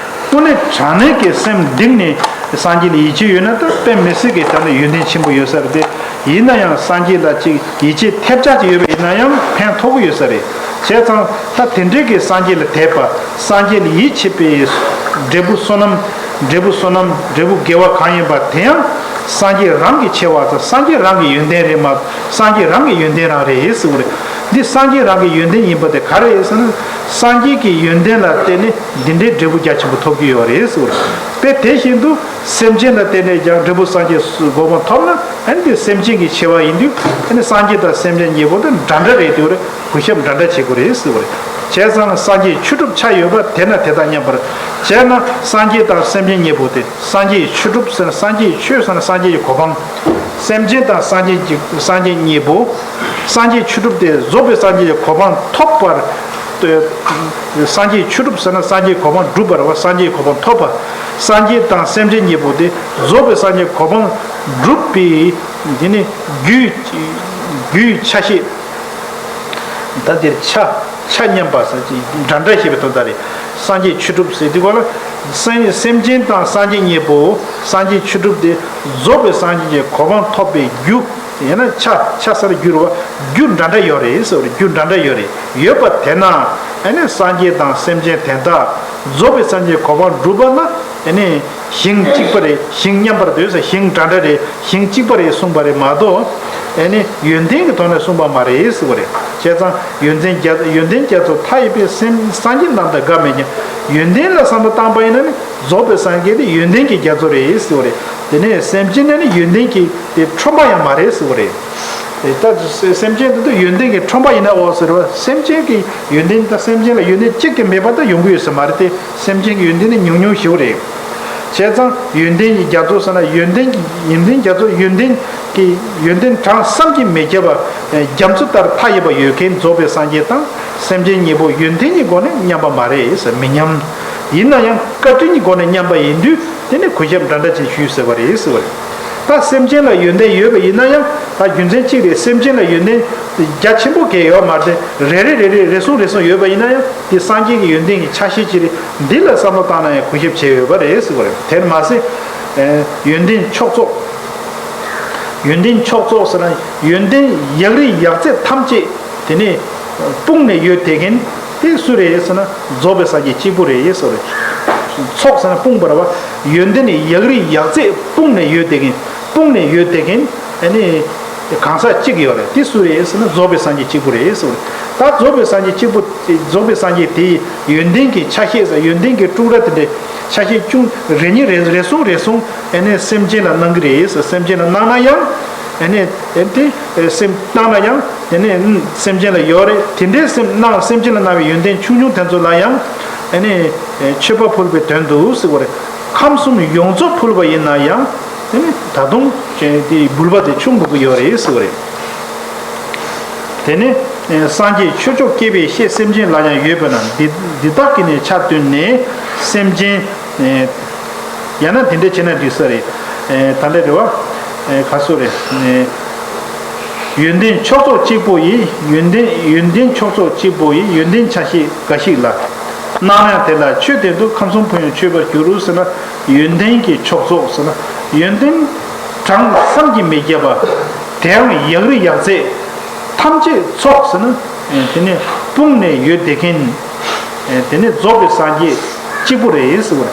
དངོས་གནས་དྲང་གནས་ཀྱི་སེམས་གཏིང་ནས་སངས་རྒྱས་ལ་ཡིད་ཆེས་ཡོད་ན་ད་དཔེ་མི་སྲིད་ཀྱི་ད་ནི་ཡོན་ཏན་ཆེན་པོ་ཡོད་ས་རེད་དེ། ཡིན་ན་ཡང་སངས་རྒྱས་ལ་ཅིག་ཡིད་ཆེས་ཐེབས་ཆག་ཅིག་ཡོད་པ་ཡིན་ན་ཡང་ཕན་ཐོགས་ཀྱི་ཡོད་ས་རེད། བྱས་ཙང་ད་དེ་འདྲའི་གི་སངས་རྒྱས་ལ་དད་པ་སངས་རྒྱས་ལ་ཡིད་ཆེས་པའི་འབྲས་བུ་བསོད་ནམས་འབྲས་བུ་བསོད་ནམས་འབྲས་བུ་དགེ་བ་གང་ཡིན་པ་དེ་ཡང་སངས་རྒྱས་རང་གི་ཆེ་བ་དང་སངས་རྒྱས་རང་གི་ཡོན་ཏན་རེད་མ། སངས་རྒྱས་རང་གི་ཡོན་ཏན་རང་རེད་ཟེར་བ་རེད། འདི་སངས་རྒྱས་རང་གི་ཡོན་ཏན་ཡིན་པ་དེ་ག་རེ་རེད་ཟེར་ན། སངས་རྒྱས་ཀྱི་ཡོན་ཏན་ལ་བརྟེན་ནས་འདི་འདྲའི་འབྲས་བུ་རྒྱ་ཆེན་པོ་ཐོབ་ཀྱི་ཡོད་རེད་ཟེར་བ་རེད། དཔེ་དེ་བཞིན་དུ་སེམས་ཅན་ལ་བརྟེན་ནས་ཀྱང་འབྲས་བུ་སངས་རྒྱས་གོ་འཕང་ཐོབ་ན་ཨ་ནི་དེ་སེམས་ཅན་གྱི་ཆེ་བ་ཡིན་དུས་ཨ་ནི་སངས་རྒྱས་དང་སེམས་ཅན་གཉིས་པོ་དེ་འདྲ་འདྲ་རེད་དེ་བ་རེད། གུས་ཞབས་འདྲ་འདྲ་བྱེད་དགོས་རེད་ཟེར་བ་རེད། བྱས་ཙང་སངས་རྒྱས་ཆོས་གྲུབ་ཆ་ཡོད་པ་དེ་ན་དེ་དང་མཉམ་པར་བྱས་ན་སངས་རྒྱས་དང་སེམས་ཅན་གཉིས་པོ་དེ། སངས་རྒྱས་ཆོས་གྲུབ་ཟེར་ན་སངས་རྒྱས་ཆོས་ཟེར་ན་སངས་རྒྱས་ཀྱི་གོ་འཕང་། སེམས་ཅན་དང་སངས་རྒྱས་ཀྱི་སངས་རྒྱས་གཉིས་པོ། སངས་རྒྱས་ཆོས་གྲུབ་དེ་རྫོགས་པའི་སངས་རྒྱས་ཀྱི་གོ་འཕང་ཐོབ་པར། སངས་རྒྱས་ཆོས་གྲུབ་ཟེར་ན་སངས་རྒྱས་གོ་འཕང་སྒྲུབ་པར་བ་སངས་རྒྱས་གོ་འཕང་ཐོབ་པ། སངས་རྒྱས་དང་སེམས་ཅན་གཉིས་པོ་དེ་རྫོགས་པའི་སངས་རྒྱས་གོ་འཕང་སྒྲུབ་པའི་དེ་ནི་རྒྱུའི་རྒྱུའི་ཆ་ཤས། ད་འདིར་ཆ་ཆ་མཉམ་པ་ཟེར་གྱི་འདྲ་འདྲ་ཞེས་པའི་དོན་དག་རེད། སངས་རྒྱས་ཆོས་གྲུབ་ཟེར་དུས་གོ་ལ། སེམས་སེམས་ཅན་དང་སངས་རྒྱས་གཉིས་པོ་སངས་རྒྱས་ཆོས་གྲུབ་དེ་རྫོགས་པའི་སངས་རྒྱས་ཀྱི་གོ་འཕང་ཐོབ་པའི་རྒྱུ། ཡང་ན་ཆ་ཆ་ཟེར་རྒྱུ་རུ་བ་རྒྱུ་འདྲ་འདྲ་ཡོད་རེད་ཟེར་བ་རེད། རྒྱུ་འདྲ་འདྲ་ཡོད་རེད། ཡོད་པ་དེ་ན་ཨ་ནི་སངས་རྒྱས་དང་སེམས་ཅན་དེ་དག་རྫོགས་པའི་སངས་རྒྱས་གོ་འཕང་སྒྲུབ་པ་ན་ཨ་ནི། ཞིང་གཅིག་པ་རེད། ཞིང་མཉམ་པར་འདོད་ཟེར་ཞིང་འདྲ་འདྲ་རེད། ཞིང་གཅིག་པ་རེད་གསུངས་པ་རེད་མ་གཏོགས། ཨེ་ནི་ཡོན་ཏན་གྱི་ཐོག་ནས་གསུངས་པ་མ་རེད་ཟེར་བ་རེད། བྱས་ཙང་ཡོན་ཏན་རྒྱ་ཡོན་ཏན་རྒྱ་མཚོ་མཐའ་ཡས་པའི་སེམས་སངས་རྒྱས་རྣམས་དང་འགའ་མེད་ཀྱང་ཡོན་ཏན་ལ་བསམ་བློ་བཏང་པ་ཡིན་ན་ནི་རྫོགས་པའི་སངས་རྒྱས་དེ་ཡོན་ཏན་གྱི་རྒྱ་མཚོ་རེད་ཟེར་བ་རེད། དེ་ནས་སེམས་ཅན་ནི་ནི་ཡོན་ཏན་གྱི་དེ་ཁྲོན་པ་ཡང་མ་རེད་ཟེར་བ་རེད། ད་སེམས་ཅན་དེ་ཚོ་ཡོན་ཏན་གྱི་ཁྲོན་པ་ཡིན་ན་འོ་ཟེར་བ་སེམས་ཅན་གྱི་ཡོན་ཏན་དང་སེམས་ཅན་ལ་ཡོན་ཏན་གཅིག་ཀྱང་མེད་པ་ད་ཡོང་གི་ཡོད་ས་མ་རེད་དེ། སེམས་ཅན་གྱི་ཡོན་ཏན་ནི་ཉུང་ཉུང་ཞིག་རེད། བྱས་ཙང་ཡོན་ཏན་གྱི་རྒྱ་མཚོ་ཟེར་ན་ཡོན་ཏན་གྱི་ཡོན་ཏན་རྒྱ་མཚོ་ཡོན་ཏན་གྱི་ཡོན་ཏན་གྲངས་བསམ་གྱིས་མི་ཁྱབ་པ་རྒྱ་མཚོ་ལྟར་མཐའ་ཡས་པ་ཡོད་མཁན་རྫོགས་པའི་སངས་རྒྱས་དང་སེམས་ཅན་གཉིས་པོ་ཡོན་ཏན་གྱི་སྒོ་ནས་མཉམ་པ་མ་རེད་ཟེར། མི་མཉམ། ཡིན་ན་ཡང་བཀའ་དྲིན་གྱི་སྒོ་ནས་མཉམ་པ་ཡིན་དུས་དེ་ནི་གུས་ཞབས་འདྲ་འདྲ་ཅིག་ཞུས་ཟེར་བ་རེད་ཟེར་བ་རེད། ད་སེམས་ཅན་ལ་ཡོན་ཏན་ཡོད་པ་ཡིན་ན་ཡང་ད་རྒྱུ་མཚན་གཅིག་རེད། སེམས་ཅན་ལ་ཡོན་ཏན་རྒྱ་ཆེན་པོ་གས་ཡོད་མ་རེད། རེ་རེ་རེ་རེ་རེ་ཟུང་རེ་ཟུང་ཡོད་པ་ཡིན་ན་ཡང་དེ་སངས་རྒྱས་ཀྱི་ཡོན་ཏན་གྱི་ཆ་ཤས་ཅིག་རེད། འདི་ལ་བསམ་བློ་བཏང་ན་ཡང་གུས་ཞབས་བྱས་ཡོད་པ་རེད་ཟེར་བ་རེད། དེར་མ་ཟད། ཨེ། ཡོན་ཏན་མཆོག་ཚོགས། ཡོན་ཏན་མཆོག་ཚོགས་ཟེར་ན་ཡོན་ཏན་ཡག་རིགས་ཡག་རྩལ་ཐམས་ཅད་དེ་ནས་སྤུངས་ནས་ཡོད་བསྡད་མཁན་དེ་སུ་རེད་ཟེར་ན་རྫོགས་པའི་སངས་རྒྱས་གཅིག་པུ་རེད་ཟེར་བ་རེད། ཚོགས་ཟེར་ན་སྤུངས་པ་རེད་བ། ཡོན་ཏན་ཡག་རིགས་ཡག་རྩལ་སྤུངས་ནས་ཡོད་བསྡད་མཁན་སྤུངས་ནས་ཡོད་བསྡད་མཁན་ཨ་ནི། གང་ཟག་གཅིག་ཡོད་རེད། དེ་སུ་རེད་ཟེར་ན་རྫོགས་པའི་སངས་རྒྱས་གཅིག་པུ་རེད་ཟེར། ད་རྫོགས་པའི་སངས་རྒྱས་གཅིག་པུ་རྫོགས་པའི་སངས་རྒྱས་དེའི་ཡོན་ཏན་གྱི་ཆ་ཤས་ཟེར་ཡོན་ཏན་གྱི་དཀྲུག་ར་དེ་འདྲའི་ཆ་ཤས་ཅུང་རེ་གཉིས་རེ་རེ་ཟུང་རེ་ཟུང་ཨ་ནི་སེམས་ཅན་ལ་གནང་གི་རེད་ཟེར། སེམས་ཅན་ལ་གནང་ན་ཡང་ཨ་ནི་ཨ་དེ་སེམས་གནང་ན་ཡང་དེ་ནི་སེམས་ཅན་ལ་ཡོད་རེད། དེ་འདྲའི་སེམས་གནང་སེམས་ཅན་ལ་གནང་བའི་ཡོན་ཏན་ཆུང་ཆུང་དེ་ཚོ་ལ་ཡང་ཨ་ནི་ མཆོད་པ་ཕུལ་བའི་དོན་དུ་ཟེར་བ་རེད། ཁམས་གསུམ་ཡོངས་རྫོགས་ཕུལ་བ་ཡིན་ན་ཡང་དེ་ནི་ད་དུང་དེ་འབུལ་བ་དེ་ཆུང་དགོས་ཀྱི་ཡོད་རེད་ཟེར་བ་རེད། དེ་ནི་སངས་རྒྱས་ཆོས་མཆོག་སྐྱེས་པའི་ཤེས་སེམས་ཅན་ལ་ཡང་ཡོད་པས་ན་འདི་འདི་དག་གི་ནི་ཆ་བསྟུན་ནས་སེམས་ཅན། ཡང་ན་དེ་འདྲ་བྱས་ན་འགྲིག་ས་རེད། ད་ལྟ་རེད་བ། ག་སོ་རེད། ཡོན་ཏན་མཆོག་ཚོགས་གཅིག་པོ་ཡི་ཡོན་ཏན་ཡོན་ཏན་མཆོག་ཚོགས་གཅིག་པོ་ཡི་ཡོན་ཏན་ཆ་ཤས་འགའ་ཞིག་ལ། སྣང་ཡང་དེ་ལ་ཆོས་དོན་དུ་ཁམས་གསུམ་ཕན་ཡོན་མཆོད་པར་འགྱུར་ཟེར་ན། ཡོན་ཏན་གྱི་མཆོག་ཚོགས་ཟེར་ན། ཡོན་ཏན་གྲངས་བསམ་གྱིས་མི་ཁྱབ་པ། དེའང་ཡག་རིགས་ཡག་རྫས་ཐམས་ཅད་ཚོགས་ཟེར་ན། དེ་ནི་སྤུངས་ནས་ཡོད་བསྡད་མཁན། དེ་ནི་རྫོགས་པའི་སངས་རྒྱས་གཅིག་པུ་རེད་ཟེར་བ།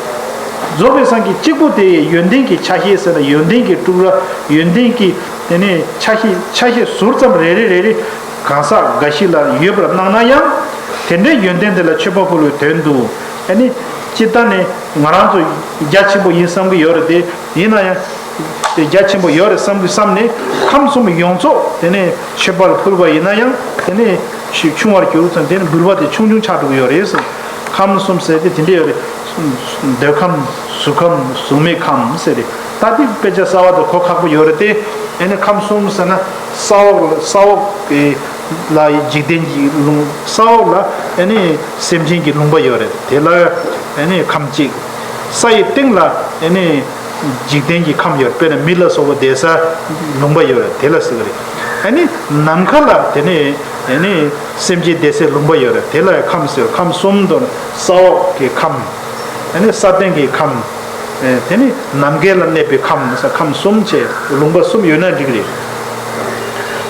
རྫོགས་པའི་སངས་རྒྱས་གཅིག་པུ་དེ་ཡི་ཡོན་ཏན་གྱི་ཆ་ཤས་ཟེར་ན་ཡོན་ཏན་གྱི་དྲུག་ར་ཡོན་ཏན་གྱི་དེ་ནི་ཆ་ཤས་ཆ་ཤས་ཟུར་ཙམ་རེ་རེ་རེ་རེ་གང་ཟག་འགའ་ཞིག་ལ་ཡོད་པར་སྣང་ན་ཡང་། དེ་འདྲའི་ཡོན་ཏན་དེ་ལ་མཆོད་པ་ཕུལ་བའི་དོན་དུ་ཨ་ནི་སྤྱིར་བཏང་ནས་ང་རང་ཚོ་རྒྱ་ཆེན་པོ་ཡིན་བསམ་གྱི་ཡོད་རེད་དེ། ཡིན་ན་ཡང་རྒྱ་ཆེན་པོ་ཡོད་རེད་བསམ་གྱི་བསམ་ནས་ཁམས་གསུམ་ཡོངས་རྫོགས་དེ་ནས་མཆོད་པར་ཕུལ་བ་ཡིན་ན་ཡང་དེ་ནས་ཆུང་བར་གྱུར་ཙང་དེ་ནས་འབུལ་བ་དེ་ཆུང་ཆུང་ཆགས་འགྲོ་གི་ཡོད་རེད་ཟེར། ཁམས་གསུམ་ཟེར་དེ་དེ་འདྲ་ཡོད་རེད། འདོད་ཁམས། གཟུགས་ཁམས། གཟུགས་མེད་ཁམས་ཟེར་རེད། ད་དེ་དཔེ་ཆ་གསར་བ་དང་གོ་ཁག་པོ་ཡོད་རེད་དེ། ཨ་ནི་ཁམས་གསུམ་ཟེར་ན་ས་འོག་ས་འོག་གི་ལ་འཇིག་རྟེན་གྱི་ལུང་། ས་འོག་ལ་ཨ་ནི་སེམས་ཅན་གྱི་ལུང་པ་ཡོད་རེད། དེ་ལ་ཨ་ནི་ཁམས་གཅིག་ས་ཡི་སྟེང་ལ་ཨ་ནི་འཇིག་རྟེན་གྱི་ཁམས་ཡོད་རེད། དཔེར་ན་མི་ལ་སོགས་པ་བསྡད་ས་ལུང་པ་ཡོད་རེད། དེ་ལ་ཟེར་གི་རེད། ཨ་ནི་ནམ་མཁའ་ལ་དེ་ནི་ཨ་ནི་སེམས་ཅན་བསྡད་སའི་ལུང་པ་ཡོད་རེད། དེ་ལ་ཁམས་ཟེར། ཁམས་གསུམ་དུ་ས་འོག་གི་ཁམས། ཨ་ནི་ས་སྟེང་གི་ཁམས། ཨེ་དེ་ནི་ནམ་མཁའ་ལ་གནས་པའི་ཁམས་ཟེར་ཁམས་གསུམ་བྱས་ལུང་པ་གསུམ་ཡོད་ན་འགྲིག་གི་རེད།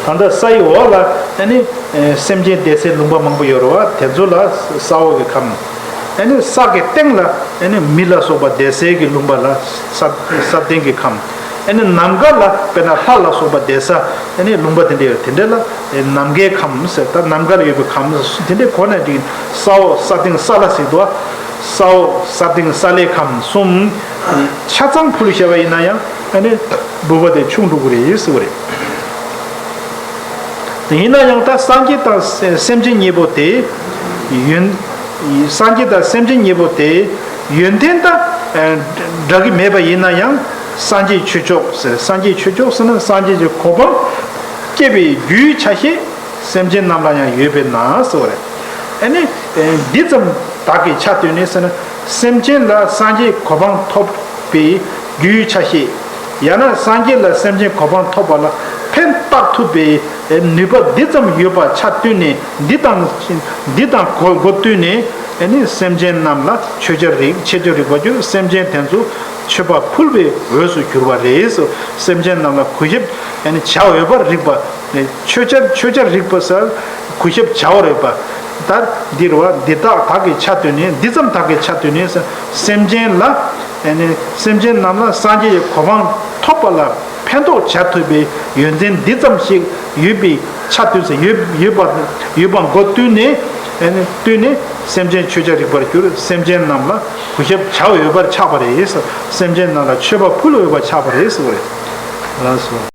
ད་ལྟ་ས་ཡི་འོག་ལ་ཨ་ནི་ཨེ་སེམས་ཅན་བསྡད་སའི་ལུང་པ་མང་པོ་ཡོད་རེད་བ། དེ་ཚོ་ལ་ས་འོག་གི་ཁམས། ཨ་ནི་ས་གི་སྟེང་ལ་ཨ་ནི་མི་ལ་སོགས་པ་བསྡད་སའི་གི་ལུང་པ་ལ་ས་ས་སྟེང་གི་ཁམས། ཨ་ནི་ནམ་མཁའ་ལ་དཔེར་ན་ལྷ་ལ་སོགས་པ་བསྡད་ས་ཨ་ནི་ལུང་པ་དེ་འདྲ་ཡོད། དེ་འདྲ་ལ་ཨེ་ནམ་མཁའི་ཁམས་ཟེར། ད་ནམ་མཁའ་ལ་ཡོད་པའི་ཁམས་དེ་འདྲ་གོ་ན་འགྲིག་ས་འོག་ས་སྟེང་ས་བླ་ཟེར་འདུག་ས་འོག་ས་སྟེང་ས་བླའི་ཁམས་གསུམ་ཆ་ཚང་ཕུལ་བཞག་པ་ཡིན་ན་ཡང་ཨ་ནི་འབུལ་བ་དེ་ཆུང་འགྲོ་གི་རེད་ཟེར་བ་རེད། ཡིན་ན་ཡང་ད་སངས་རྒྱས་དང་སེམས་ཅན་གཉིས་པོ་དེ་ཡོན། སངས་རྒྱས་དང་སེམས་ཅན་གཉིས་པོ་དེ་ཡོན་ཏན་ད་འདྲ་གི་མེད་པ་ཡིན་ན་ཡང་སངས་རྒྱས་ཆོས་མཆོག་ཟེར། སངས་རྒྱས་ཆོས་མཆོག་ཟེར་ན་སངས་རྒྱས་ཀྱི་གོ་འཕང་སྐྱེ་བའི་རྒྱུའི་ཆ་ཤས། སེམས་ཅན་རྣམས་ལ་ཡང་ཡོད་པས་ན་ཟེར་བ་རེད། ཨ་ནི་འདི་ཙམ་དག་གི་ཆ་བསྟུན་ནས་ཟེར་ན་སེམས་ཅན་ལ་སངས་རྒྱས་གོ་འཕང་ཐོབ་པའི་རྒྱུའི་ཆ་ཤས། ཡང་ན་སངས་རྒྱས་ལ་སེམས་ཅན་གོ་འཕང་ཐོབ་པ་ལ་ཕན་བཏགས་ཐུབ་པའི་ནུས་པ་འདི་ཙམ་ཡོད་པ་ཆ་བསྟུན་ནས་འདི་དང་འདི་དང་གོ་གོ་བསྟུན་ནས་ཨ་ནི་སེམས་ཅན་རྣམས་ལ་མཆོད་བྱར་རིགས། མཆོད་བྱར་རིགས་པར་གྱུར། སེམས་ཅན་དེ་ཚོ་མཆོད་པ་ཕུལ་བའི་འོས་སུ་གྱུར་པ་རེད། སེམས་ཅན་རྣམས་ལ་གུས་ཞབས་ཨ་ནི་བྱ་འོས་པར་རིགས་པ། མཆོད་བྱར་མཆོད་བྱར་རིགས་པ་ཟེར་གུས་ཞབས་བྱ་འོས་པ། ད་འདིར་བ་འདི་དག་དག་གི་ཆ་བསྟུན་ནས་འདི་ཙམ་དག་གི་ཆ་བསྟུན་ནས་སེམས་ཅན་ལ་ཨ་ནི་སེམས་ཅན་རྣམས་ལ་སངས་རྒྱས་ཀྱི་གོ་འཕང་ཐོབ་པ་ལ་ཕན་ཐོགས་བྱ་ཐུབ་པའི་ཡོན་ཏན་འདི་ཙམ་ཞིག་ཡོད་པའི་ཆ་བསྟུན་ཟེར། ཡོད་ཡོད་པ་ཡོད་པ་མགོ་བསྟུན་ནས་ཨ་ནི་བསྟུན་ནས་སེམས་ཅན་མཆོད་བྱར་རིགས་པར་གྱུར། སེམས་ཅན་རྣམས་ལ་གུས་ཞབས་བྱ་འོས་པར་ཆགས་པ་རེད། སེམས་ཅན་རྣམས་ལ་མཆོད་པ་ཕུལ་འོས་པར་ཆགས་པ་རེད་ཟེར་བ་རེད། ལགས་སོ།